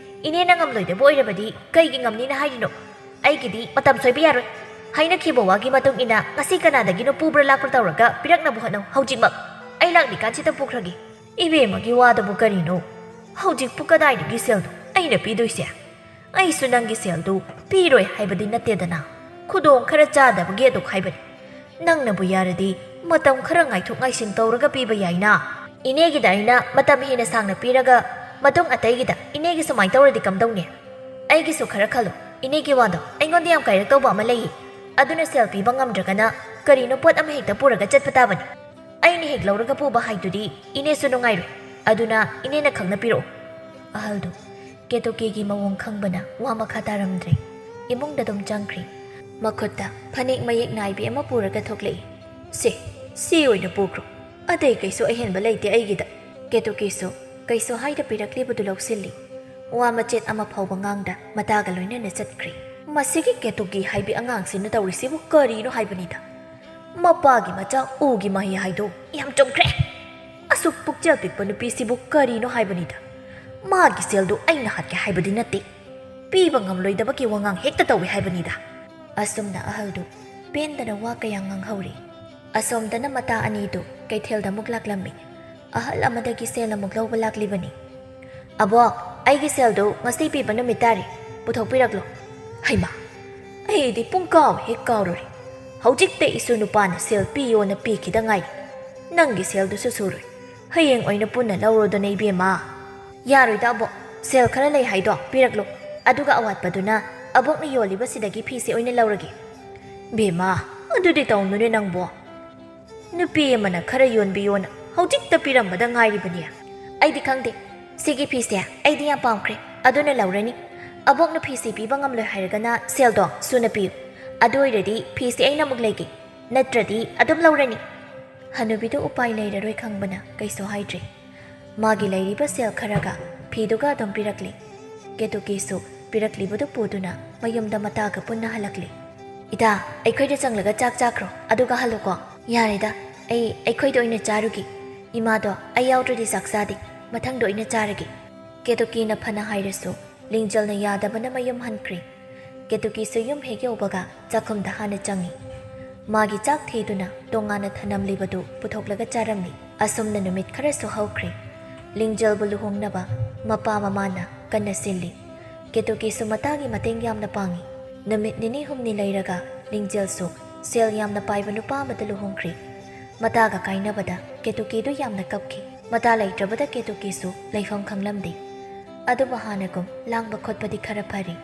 ꯏꯅꯦꯅ ꯉꯝꯂꯣꯏꯗꯕ ꯑꯣꯏꯔꯕꯗꯤ ꯀꯩꯒꯤ ꯉꯝꯅꯤꯅ ꯍꯥꯏꯔꯤꯅꯣ? ꯑꯩꯒꯤꯗꯤ ꯃꯇꯝ ꯁꯣꯏꯕ ꯌꯥꯔꯣꯏ꯫ ꯍꯥꯏꯅꯈꯤꯕ ꯋꯥꯒꯤ ꯃꯇꯨꯡ ꯏꯟꯅ ꯉꯁꯤ ꯀꯅꯥꯗꯒꯤꯅꯣ ꯄꯨꯕ꯭ꯔꯥ ꯂꯥꯛꯄ꯭ꯔꯥ ꯇꯧꯔꯒ ꯄꯤꯔꯛꯅꯕ ꯍꯣꯠꯅꯧ ꯍꯧꯖꯤꯛꯃꯛ꯫ ꯑꯩ ꯂꯥꯛꯂꯤꯀꯥꯟꯁꯤꯗ ꯄꯨꯈ꯭ꯔꯒꯦ꯫ ꯏꯕꯦꯝꯃꯒꯤ ꯋꯥꯗꯨꯕꯨ ꯀꯔꯤꯅꯣ? ꯍꯧꯖꯤꯛꯄꯨ ꯀꯗꯥꯏꯗꯒꯤ ꯁꯦꯜꯅꯣ ꯑꯩꯅ ꯄꯤꯗꯣꯏꯁꯦ? ꯑꯩꯁꯨ ꯅꯪꯒꯤ ꯁꯦꯜꯗꯨ ꯄꯤꯔꯣꯏ ꯍꯥꯏꯕꯗꯤ ꯅꯠꯇꯦꯗꯅ, ꯈꯨꯗꯣꯡ ꯈꯔ ꯆꯥꯗꯕꯒꯤ ꯑꯗꯨꯛ ꯍꯥꯏꯕꯅꯤ꯫ ꯅꯪꯅꯕꯨ ꯌꯥꯔꯗꯤ ꯃꯇꯝ ꯈꯔ ꯉꯥꯏꯊꯣꯛ ꯉꯥꯏꯁꯤꯟ ꯇꯧꯔꯒ ꯄꯤꯕ ꯌꯥꯏꯅ꯫ ꯏꯅꯦꯒꯤꯗ ꯑꯩꯅ ꯃꯇꯝ ꯍꯦꯟꯅ ꯁꯥꯡꯅ ꯄꯤꯔꯒ ꯃꯇꯨꯡ ꯑꯇꯩꯒꯤꯗ ꯏꯅꯦꯒꯤ ꯁꯨꯃꯥꯏꯅ ꯇꯧꯔꯗꯤ ꯀꯝꯗꯧꯅꯤ? ꯑꯩꯒꯤꯁꯨ ꯈꯔ ꯈꯜꯂꯨ꯫ ꯏꯅꯦꯒꯤ ꯋꯥꯗꯣ ꯑꯩꯉꯣꯟꯗ ꯌꯥꯝ ꯀꯥꯏꯔꯛꯇꯧꯕ ꯑꯃ ꯂꯩꯌꯦ꯫ ꯑꯗꯨꯅ ꯁꯦꯜ ꯄꯤꯕ ꯉꯝꯗ꯭ꯔꯒꯅ ꯀꯔꯤꯅꯣ ꯄꯣꯠ ꯑꯃ ꯍꯦꯛꯇ ꯄꯨꯔꯒ ꯆꯠꯄ ꯇꯥꯕꯅꯤ꯫ ꯑꯩꯅ ꯍꯦꯛ ꯂꯧꯔꯒ ꯄꯨꯕ ꯍꯥꯏꯗꯨꯗꯤ ꯏꯅꯦꯁꯨ ꯅꯨꯡꯉꯥꯏꯔꯣꯏ꯫ ꯑꯗꯨꯅ ꯏꯅꯦꯅ ꯈꯪꯅ ꯄꯤꯔꯛꯑꯣ꯫ ꯑꯍꯜꯗꯨ ꯀꯦꯇꯣꯀꯦꯒꯤ ꯃꯑꯣꯡ ꯈꯪꯕꯅ ꯋꯥ ꯃꯈꯥ ꯇꯥꯔꯝꯗ꯭ꯔꯦ꯫ ꯏꯃꯨꯡꯗ ꯑꯗꯨꯝ ꯆꯪꯈ꯭ꯔꯦ꯫ ꯃꯈꯨꯠꯇ ꯐꯅꯦꯛ ꯃꯌꯦꯛ ꯅꯥꯏꯕꯤ ꯑꯃ ꯄꯨꯔꯒ ꯊꯣꯛꯂꯛꯏ꯫ ꯁꯦ, "ꯁꯤ ꯑꯣꯏꯅ ꯄꯨꯈ꯭ꯔꯣ, ꯑꯇꯩ ꯀꯩꯁꯨ ꯑꯍꯦꯟꯕ ꯂꯩꯇꯦ ꯑꯩꯒꯤꯗ"꯫ ꯀꯦꯇꯨꯀꯤꯁꯨ ꯀꯩꯁꯨ ꯍꯥꯏꯗ ꯄꯤꯔꯛꯂꯤꯕꯗꯨ ꯂꯧꯁꯤꯜꯂꯤ꯫ ꯋꯥ ꯃꯆꯦꯠ ꯑꯃ ꯐꯥꯎꯕ ꯉꯥꯡꯗ ꯃꯇꯥꯒ ꯂꯣꯏꯅꯅ ꯆꯠꯈ꯭ꯔꯦ꯫ "ꯃꯁꯤꯒꯤ ꯀꯦꯇꯨꯀꯤ ꯍꯥꯏꯕꯤ ꯑꯉꯥꯡꯁꯤꯅ ꯇꯧꯔꯤꯁꯤꯕꯨ ꯀꯔꯤꯅꯣ ꯍꯥꯏꯕꯅꯤꯗ? ꯃꯄꯥꯒꯤ ꯃꯆꯥ ꯎꯒꯤ ꯃꯍꯩ ꯍꯥꯏꯗꯣ ꯌꯥꯝ ꯆꯨꯝꯈ꯭ꯔꯦ꯫ ꯑꯁꯨꯛ ꯄꯨꯛꯆꯦꯜ ꯄꯤꯛꯄ ꯅꯨꯄꯤꯁꯤꯕꯨ ꯀꯔꯤꯅꯣ ꯍꯥꯏꯕꯅꯤꯗ? ꯃꯥꯒꯤ ꯁꯦꯜꯗꯨ ꯑꯩꯅ ꯍꯥꯠꯀꯦ ꯍꯥꯏꯕꯗꯤ ꯅꯠꯇꯦ, ꯄꯤꯕ ꯉꯝꯂꯣꯏꯗꯕꯒꯤ ꯋꯥꯉꯥꯡ ꯍꯦꯛꯇ ꯇꯧꯏ ꯍꯥꯏꯕꯅꯤꯗ"꯫ ꯑꯁꯨꯝꯅ ꯑꯍꯜꯗꯨ ꯄꯦꯟꯗꯅ ꯋꯥ ꯀꯌꯥ ꯉꯥꯡꯍꯧꯔꯤ꯫ ꯑꯁꯣꯝꯗꯅ ꯃꯇꯥ ꯑꯅꯤꯗꯨ ꯀꯩꯊꯦꯜꯗ ꯑꯃꯨꯛ ꯂꯥꯛꯂꯝꯃꯤ꯫ ꯑꯍꯜ ꯑꯃꯗꯒꯤ ꯁꯦꯜ ꯑꯃꯨꯛ ꯂꯧꯕ ꯂꯥꯛꯂꯤꯕꯅꯤ꯫ "ꯑꯕꯣꯛ, ꯑꯩꯒꯤ ꯁꯦꯜꯗꯨ ꯉꯁꯤ ꯄꯤꯕ ꯅꯨꯃꯤꯠ ꯇꯥꯔꯦ, ꯄꯨꯊꯣꯛꯄꯤꯔꯛꯂꯣ"꯫ "ꯍꯩꯃꯥ, ꯑꯩꯗꯤ ꯄꯨꯡꯀꯥꯎ ꯍꯦꯛ ꯀꯥꯎꯔꯨꯔꯦ꯫ ꯍꯧꯖꯤꯛꯇ ꯏꯁꯨ ꯅꯨꯄꯥꯅ ꯁꯦꯜ ꯄꯤꯌꯣꯅ ꯄꯤꯈꯤꯗ ꯉꯥꯏꯔꯤ꯫ ꯅꯪꯒꯤ ꯁꯦꯜꯗꯨꯁꯨ ꯁꯨꯔꯣꯏ, ꯍꯌꯦꯡ ꯑꯣꯏꯅ ꯄꯨꯟꯅ ꯂꯧꯔꯣꯗꯅ ꯏꯕꯦꯝꯃ"꯫ "ꯌꯥꯔꯣꯏꯗ ꯑꯕꯣꯛ, ꯁꯦꯜ ꯈꯔ ꯂꯩ ꯍꯥꯏꯗꯣ ꯄꯤꯔꯛꯂꯣ, ꯑꯗꯨꯒ ꯑꯋꯥꯠꯄꯗꯨꯅ ꯑꯕꯣꯛꯅ ꯌꯣꯜꯂꯤꯕꯁꯤꯗꯒꯤ ꯐꯤꯁꯦ ꯑꯣꯏꯅ ꯂꯧꯔꯒꯦ"꯫ "ꯕꯦꯝꯃ, ꯑꯗꯨꯗꯤ ꯇꯧꯅꯨꯅꯦ ꯅꯪꯕꯣ꯫ ꯅꯨꯄꯤ ꯑꯃꯅ ꯈꯔ ꯌꯣꯟꯕꯤꯌꯣꯅ ꯍꯧꯖꯤꯛꯇ ꯄꯤꯔꯝꯕꯗ ꯉꯥꯏꯔꯤꯕꯅꯤ"꯫ "ꯑꯩꯗꯤ ꯈꯪꯗꯦ, ꯁꯤꯒꯤ ꯐꯤꯁꯦ ꯑꯩꯗꯤ ꯌꯥꯝ ꯄꯥꯝꯈ꯭ꯔꯦ, ꯑꯗꯨꯅ ꯂꯧꯔꯅꯤ꯫ ꯑꯕꯣꯛꯅ ꯐꯤꯁꯦ ꯄꯤꯕ ꯉꯝꯂꯣꯏ ꯍꯥꯏꯔꯒꯅ ꯁꯦꯜꯗꯣ ꯁꯨꯅ ꯄꯤꯌꯨ, ꯑꯗꯨ ꯑꯣꯏꯔꯗꯤ ꯐꯤꯁꯦ ꯑꯩꯅ ꯑꯃꯨꯛ ꯂꯩꯒꯦ, ꯅꯠꯇ꯭ꯔꯗꯤ ꯑꯗꯨꯝ ꯂꯧꯔꯅꯤ"꯫ ꯍꯅꯨꯕꯤꯗꯨ ꯎꯄꯥꯏ ꯂꯩꯔꯔꯣꯏ ꯈꯪꯕꯅ ꯀꯩꯁꯨ ꯍꯥꯏꯗ꯭ꯔꯦ꯫ ꯃꯥꯒꯤ ꯂꯩꯔꯤꯕ ꯁꯦꯜ ꯈꯔꯒ ꯐꯤꯗꯨꯒ ꯑꯗꯨꯝ ꯄꯤꯔꯛꯂꯤ꯫ ꯀꯦꯇꯨꯀꯤꯁꯨ ꯄꯤꯔꯛꯂꯤꯕꯗꯨ ꯄꯨꯗꯨꯅ ꯃꯌꯨꯝꯗ ꯃꯇꯥꯒ ꯄꯨꯟꯅ ꯍꯜꯂꯛꯂꯤ꯫ "ꯏꯇꯥ, ꯑꯩꯈꯣꯏꯗ ꯆꯪꯂꯒ ꯆꯥꯛ ꯆꯥꯈ꯭ꯔꯣ, ꯑꯗꯨꯒ ꯍꯜꯂꯨꯀꯣ"꯫ "ꯌꯥꯔꯦꯗ, ꯑꯩ ꯑꯩꯈꯣꯏꯗ ꯑꯣꯏꯅ ꯆꯥꯔꯨꯒꯦ꯫ ꯏꯃꯥꯗꯣ ꯑꯩ ꯌꯥꯎꯗ꯭ꯔꯗꯤ ꯆꯥꯛ ꯆꯥꯗꯦ, ꯃꯊꯪꯗ ꯑꯣꯏꯅ ꯆꯥꯔꯒꯦ"꯫ ꯀꯦꯇꯨꯀꯤꯅ ꯐꯅ ꯍꯥꯏꯔꯁꯨ ꯂꯤꯡꯖꯦꯜꯅ ꯌꯥꯗꯕꯅ ꯃꯌꯨꯝ ꯍꯟꯈ꯭ꯔꯦ꯫ ꯀꯦꯇꯨꯀꯤꯁꯨ ꯌꯨꯝ ꯍꯦꯛ ꯌꯧꯕꯒ ꯆꯥꯛꯈꯨꯝꯗ ꯍꯥꯟꯅ ꯆꯪꯏ꯫ ꯃꯥꯒꯤ ꯆꯥꯛ ꯊꯤꯗꯨꯅ ꯇꯣꯉꯥꯟꯅ ꯊꯅꯝꯂꯤꯕꯗꯨ ꯄꯨꯊꯣꯛꯂꯒ ꯆꯥꯔꯝꯃꯤ꯫ ꯑꯁꯨꯝꯅ ꯅꯨꯃꯤꯠ ꯈꯔꯁꯨ ꯍꯧꯈ꯭ꯔꯦ꯫ ꯂꯤꯡꯖꯦꯜꯕꯨ ꯂꯨꯍꯣꯡꯅꯕ ꯃꯄꯥ ꯃꯃꯥꯅ ꯀꯟꯅ ꯁꯤꯜꯂꯤ꯫ ꯀꯦꯇꯨꯀꯤꯁꯨ ꯃꯇꯥꯒꯤ ꯃꯇꯦꯡ ꯌꯥꯝꯅ ꯄꯥꯡꯏ꯫ ꯅꯨꯃꯤꯠ ꯅꯤꯅꯤ ꯍꯨꯝꯅꯤ ꯂꯩꯔꯒ ꯂꯤꯡꯖꯦꯜꯁꯨ ꯁꯦꯜ ꯌꯥꯝꯅ ꯄꯥꯏꯕ ꯅꯨꯄꯥ ꯑꯃꯗ ꯂꯨꯍꯣꯡꯈ꯭ꯔꯦ꯫ ꯃꯇꯥꯒ ꯀꯥꯏꯅꯕꯗ ꯀꯦꯇꯨꯀꯤꯗꯨ ꯌꯥꯝꯅ ꯀꯞꯈꯤ꯫ ꯃꯇꯥ ꯂꯩꯇ꯭ꯔꯕꯗ ꯀꯦꯇꯨꯀꯤꯁꯨ ꯂꯩꯐꯝ ꯈꯪꯂꯝꯗꯦ꯫ ꯑꯗꯨꯕꯨ ꯍꯥꯟꯅꯒꯨꯝ ꯂꯥꯡꯕ ꯈꯣꯠꯄꯗꯤ ꯈꯔ ꯐꯔꯦ꯫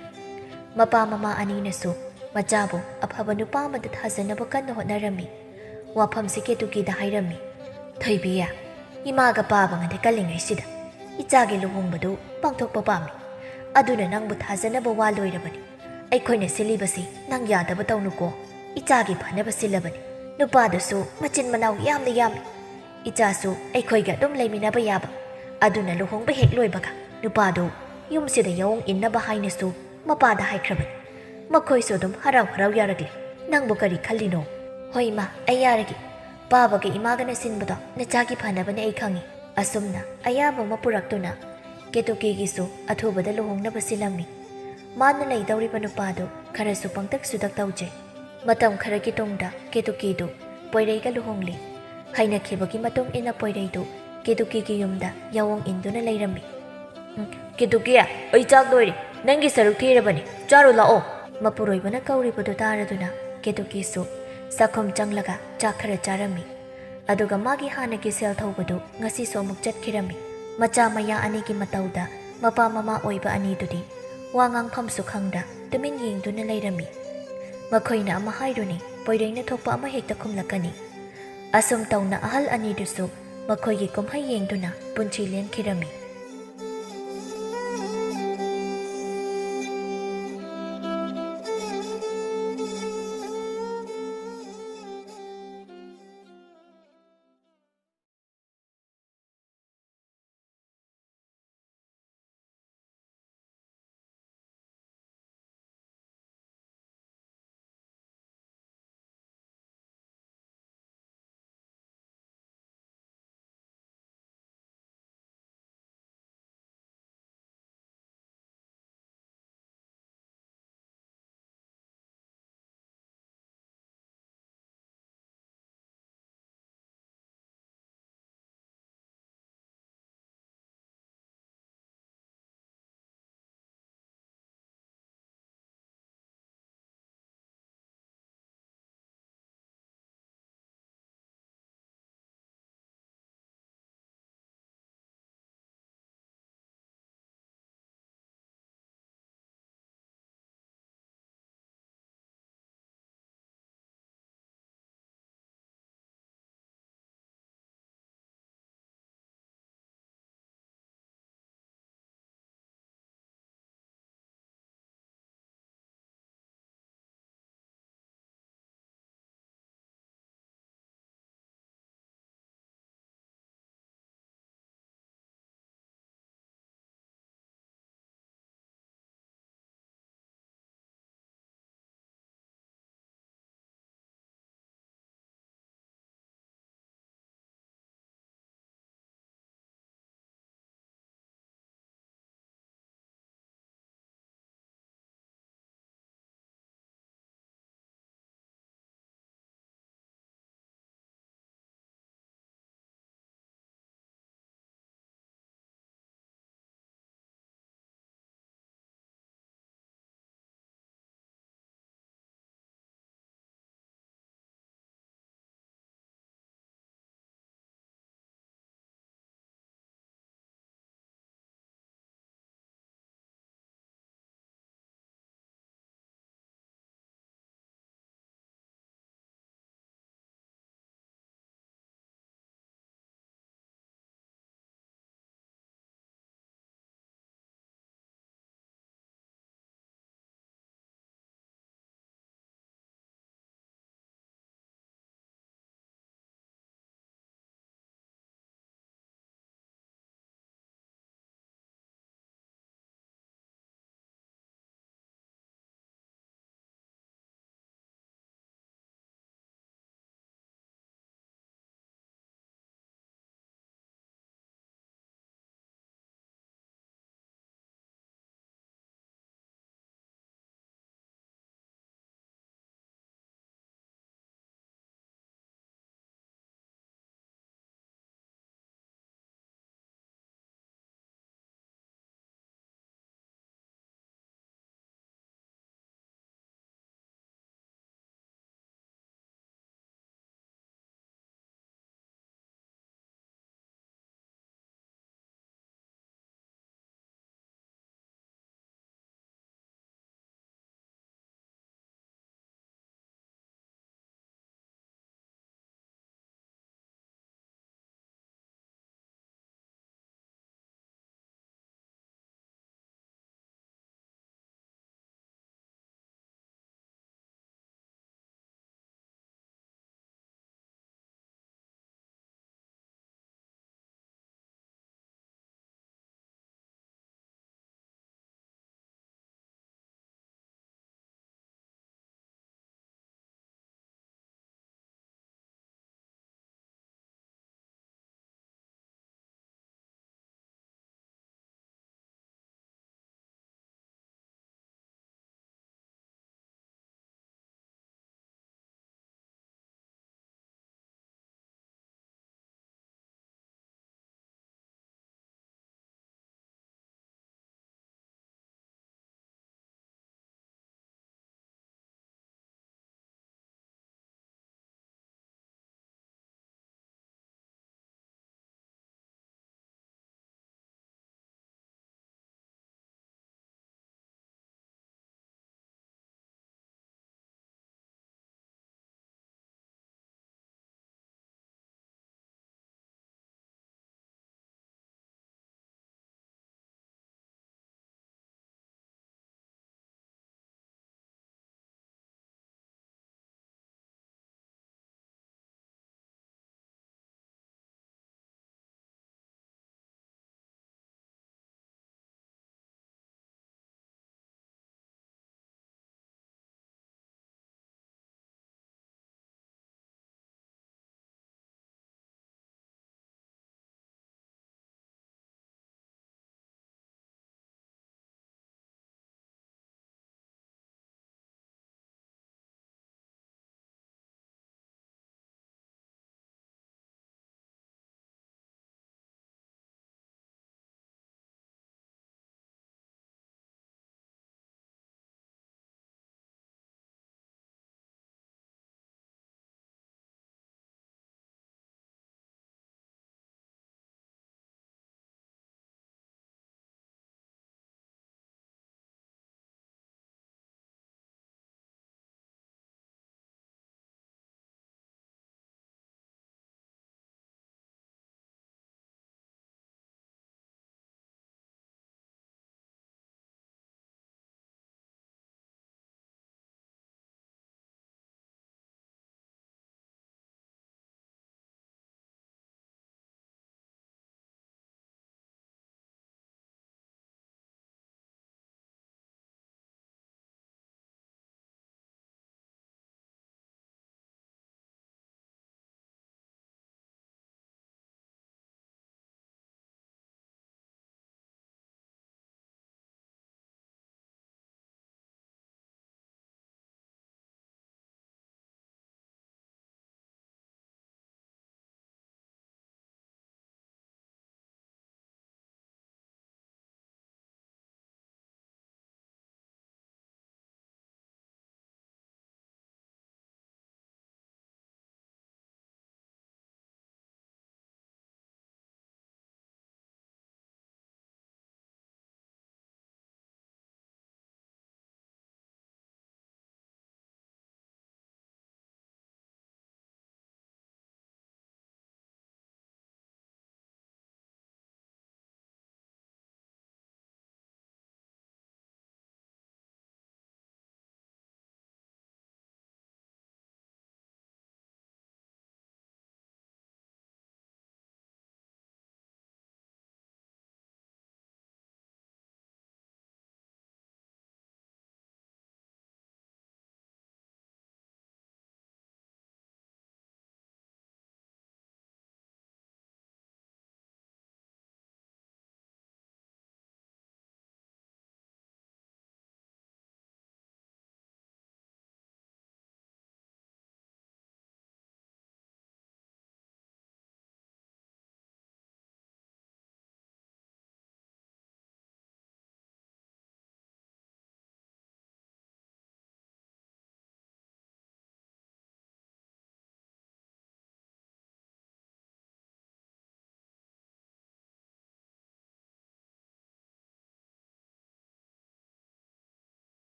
ꯃꯄꯥ ꯃꯃꯥ ꯑꯅꯤꯅꯁꯨ ꯃꯆꯥꯕꯨ ꯑꯐꯕ ꯅꯨꯄꯥ ꯑꯃꯗ ꯊꯥꯖꯅꯕ ꯀꯟꯅ ꯍꯣꯠꯅꯔꯝꯃꯤ꯫ ꯋꯥꯐꯝꯁꯤ ꯀꯦꯇꯨꯀꯤꯗ ꯍꯥꯏꯔꯝꯃꯤ꯫ "ꯊꯣꯏꯕꯤ, ꯏꯃꯥꯒ ꯄꯥꯕꯒꯗ ꯀꯜꯂꯤꯉꯩꯁꯤꯗ ꯏꯆꯥꯒꯤ ꯂꯨꯍꯣꯡꯕꯗꯨ ꯄꯥꯡꯊꯣꯛꯄ ꯄꯥꯝꯃꯤ꯫ ꯑꯗꯨꯅ ꯅꯪꯕꯨ ꯊꯥꯖꯅꯕ ꯋꯥ ꯂꯣꯏꯔꯕꯅꯤ꯫ ꯑꯩꯈꯣꯏꯅ ꯁꯤꯜꯂꯤꯕꯁꯤ ꯅꯪ ꯌꯥꯗꯕ ꯇꯧꯅꯨꯀꯣ꯫ ꯏꯆꯥꯒꯤ ꯐꯅꯕ ꯁꯤꯜꯂꯕꯅꯤ"꯫ ꯅꯨꯄꯥꯗꯨꯁꯨ ꯃꯆꯤꯟ ꯃꯅꯥꯎ ꯌꯥꯝꯅ ꯌꯥꯝꯃꯤ꯫ ꯏꯆꯥꯁꯨ ꯑꯩꯈꯣꯏꯒ ꯑꯗꯨꯝ ꯂꯩꯃꯤꯟꯅꯕ ꯌꯥꯕ꯫ ꯑꯗꯨꯅ ꯂꯨꯍꯣꯡꯕ ꯍꯦꯛ ꯂꯣꯏꯕꯒ ꯅꯨꯄꯥꯗꯨ ꯌꯨꯝꯁꯤꯗ ꯌꯥꯑꯣꯡ ꯏꯟꯅꯕ ꯍꯥꯏꯅꯁꯨ ꯃꯄꯥꯗ ꯍꯥꯏꯈ꯭ꯔꯕꯅꯤ꯫ ꯃꯈꯣꯏꯁꯨ ꯑꯗꯨꯝ ꯍꯔꯥꯎ ꯍꯔꯥꯎ ꯌꯥꯔꯛꯂꯤ꯫ ꯅꯪꯕꯨ ꯀꯔꯤ ꯈꯜꯂꯤꯅꯣ? ꯍꯣꯏ ꯏꯃꯥ, ꯑꯩ ꯌꯥꯔꯒꯦ꯫ ꯄꯥꯕꯒ ꯏꯃꯥꯒꯅ ꯁꯤꯟꯕꯗꯣ ꯅꯆꯥꯒꯤ ꯐꯅꯕꯅꯦ, ꯑꯩ ꯈꯪꯏ꯫ ꯑꯁꯨꯝꯅ ꯑꯌꯥꯕ ꯑꯃ ꯄꯨꯔꯛꯇꯨꯅ ꯀꯦꯇꯨꯀꯤꯒꯤꯁꯨ ꯑꯊꯨꯕꯗ ꯂꯨꯍꯣꯡꯅꯕ ꯁꯤꯜꯂꯝꯃꯤ꯫ ꯃꯥꯅ ꯂꯩꯗꯧꯔꯤꯕ ꯅꯨꯄꯥꯗꯨ ꯈꯔꯁꯨ ꯄꯪꯇꯛ ꯁꯨꯇꯛ ꯇꯧꯖꯩ꯫ ꯃꯇꯝ ꯈꯔꯒꯤ ꯇꯨꯡꯗ ꯀꯦꯇꯨꯀꯤꯗꯨ ꯄꯣꯏꯔꯩꯒ ꯂꯨꯍꯣꯡꯂꯤ꯫ ꯍꯩꯅꯈꯤꯕꯒꯤ ꯃꯇꯨꯡ ꯏꯟꯅ ꯄꯣꯏꯔꯩꯗꯨ ꯀꯦꯇꯨꯀꯤꯒꯤ ꯌꯨꯝꯗ ꯌꯥꯑꯣꯡ ꯏꯟꯗꯨꯅ ꯂꯩꯔꯝꯃꯤ꯫ "ꯎꯝ, ꯀꯦꯇꯨꯀꯤ, ꯑꯩ ꯆꯥꯛ ꯂꯣꯏꯔꯦ꯫ ꯅꯪꯒꯤ ꯁꯔꯨꯛ ꯊꯤꯔꯕꯅꯤ꯫ ꯆꯥꯔꯨ ꯂꯥꯛꯑꯣ꯫" ꯃꯄꯨꯔꯣꯏꯕꯅ ꯀꯧꯔꯤꯕꯗꯨ ꯇꯥꯔꯗꯨꯅ ꯀꯦꯇꯨꯀꯤꯁꯨ ꯆꯥꯛꯈꯨꯝ ꯆꯪꯂꯒ ꯆꯥꯛ ꯈꯔ ꯆꯥꯔꯝꯃꯤ꯫ ꯑꯗꯨꯒ ꯃꯥꯒꯤ ꯍꯥꯟꯅꯒꯤ ꯁꯦꯜ ꯊꯧꯕꯗꯨ ꯉꯁꯤꯁꯨ ꯑꯃꯨꯛ ꯆꯠꯈꯤꯔꯝꯃꯤ꯫ ꯃꯆꯥ ꯃꯌꯥ ꯑꯅꯤꯒꯤ ꯃꯇꯧꯗ ꯃꯄꯥ ꯃꯃꯥ ꯑꯣꯏꯕ ꯑꯅꯤꯗꯨꯗꯤ ꯋꯥ ꯉꯥꯡꯐꯝꯁꯨ ꯈꯪꯗ ꯇꯨꯃꯤꯟ ꯌꯦꯡꯗꯨꯅ ꯂꯩꯔꯝꯃꯤ꯫ ꯃꯈꯣꯏꯅ ꯑꯃ ꯍꯥꯏꯔꯨꯅꯤ, ꯄꯣꯏꯔꯩꯅ ꯊꯣꯛꯄ ꯑꯃ ꯍꯦꯛꯇ ꯈꯨꯝꯂꯛꯀꯅꯤ꯫ ꯑꯁꯨꯝ ꯇꯧꯅ ꯑꯍꯜ ꯑꯅꯤꯗꯨꯁꯨ ꯃꯈꯣꯏꯒꯤ ꯀꯨꯝꯍꯩ ꯌꯦꯡꯗꯨꯅ ꯄꯨꯟꯁꯤ ꯂꯦꯟꯈꯤꯔꯝꯃꯤ꯫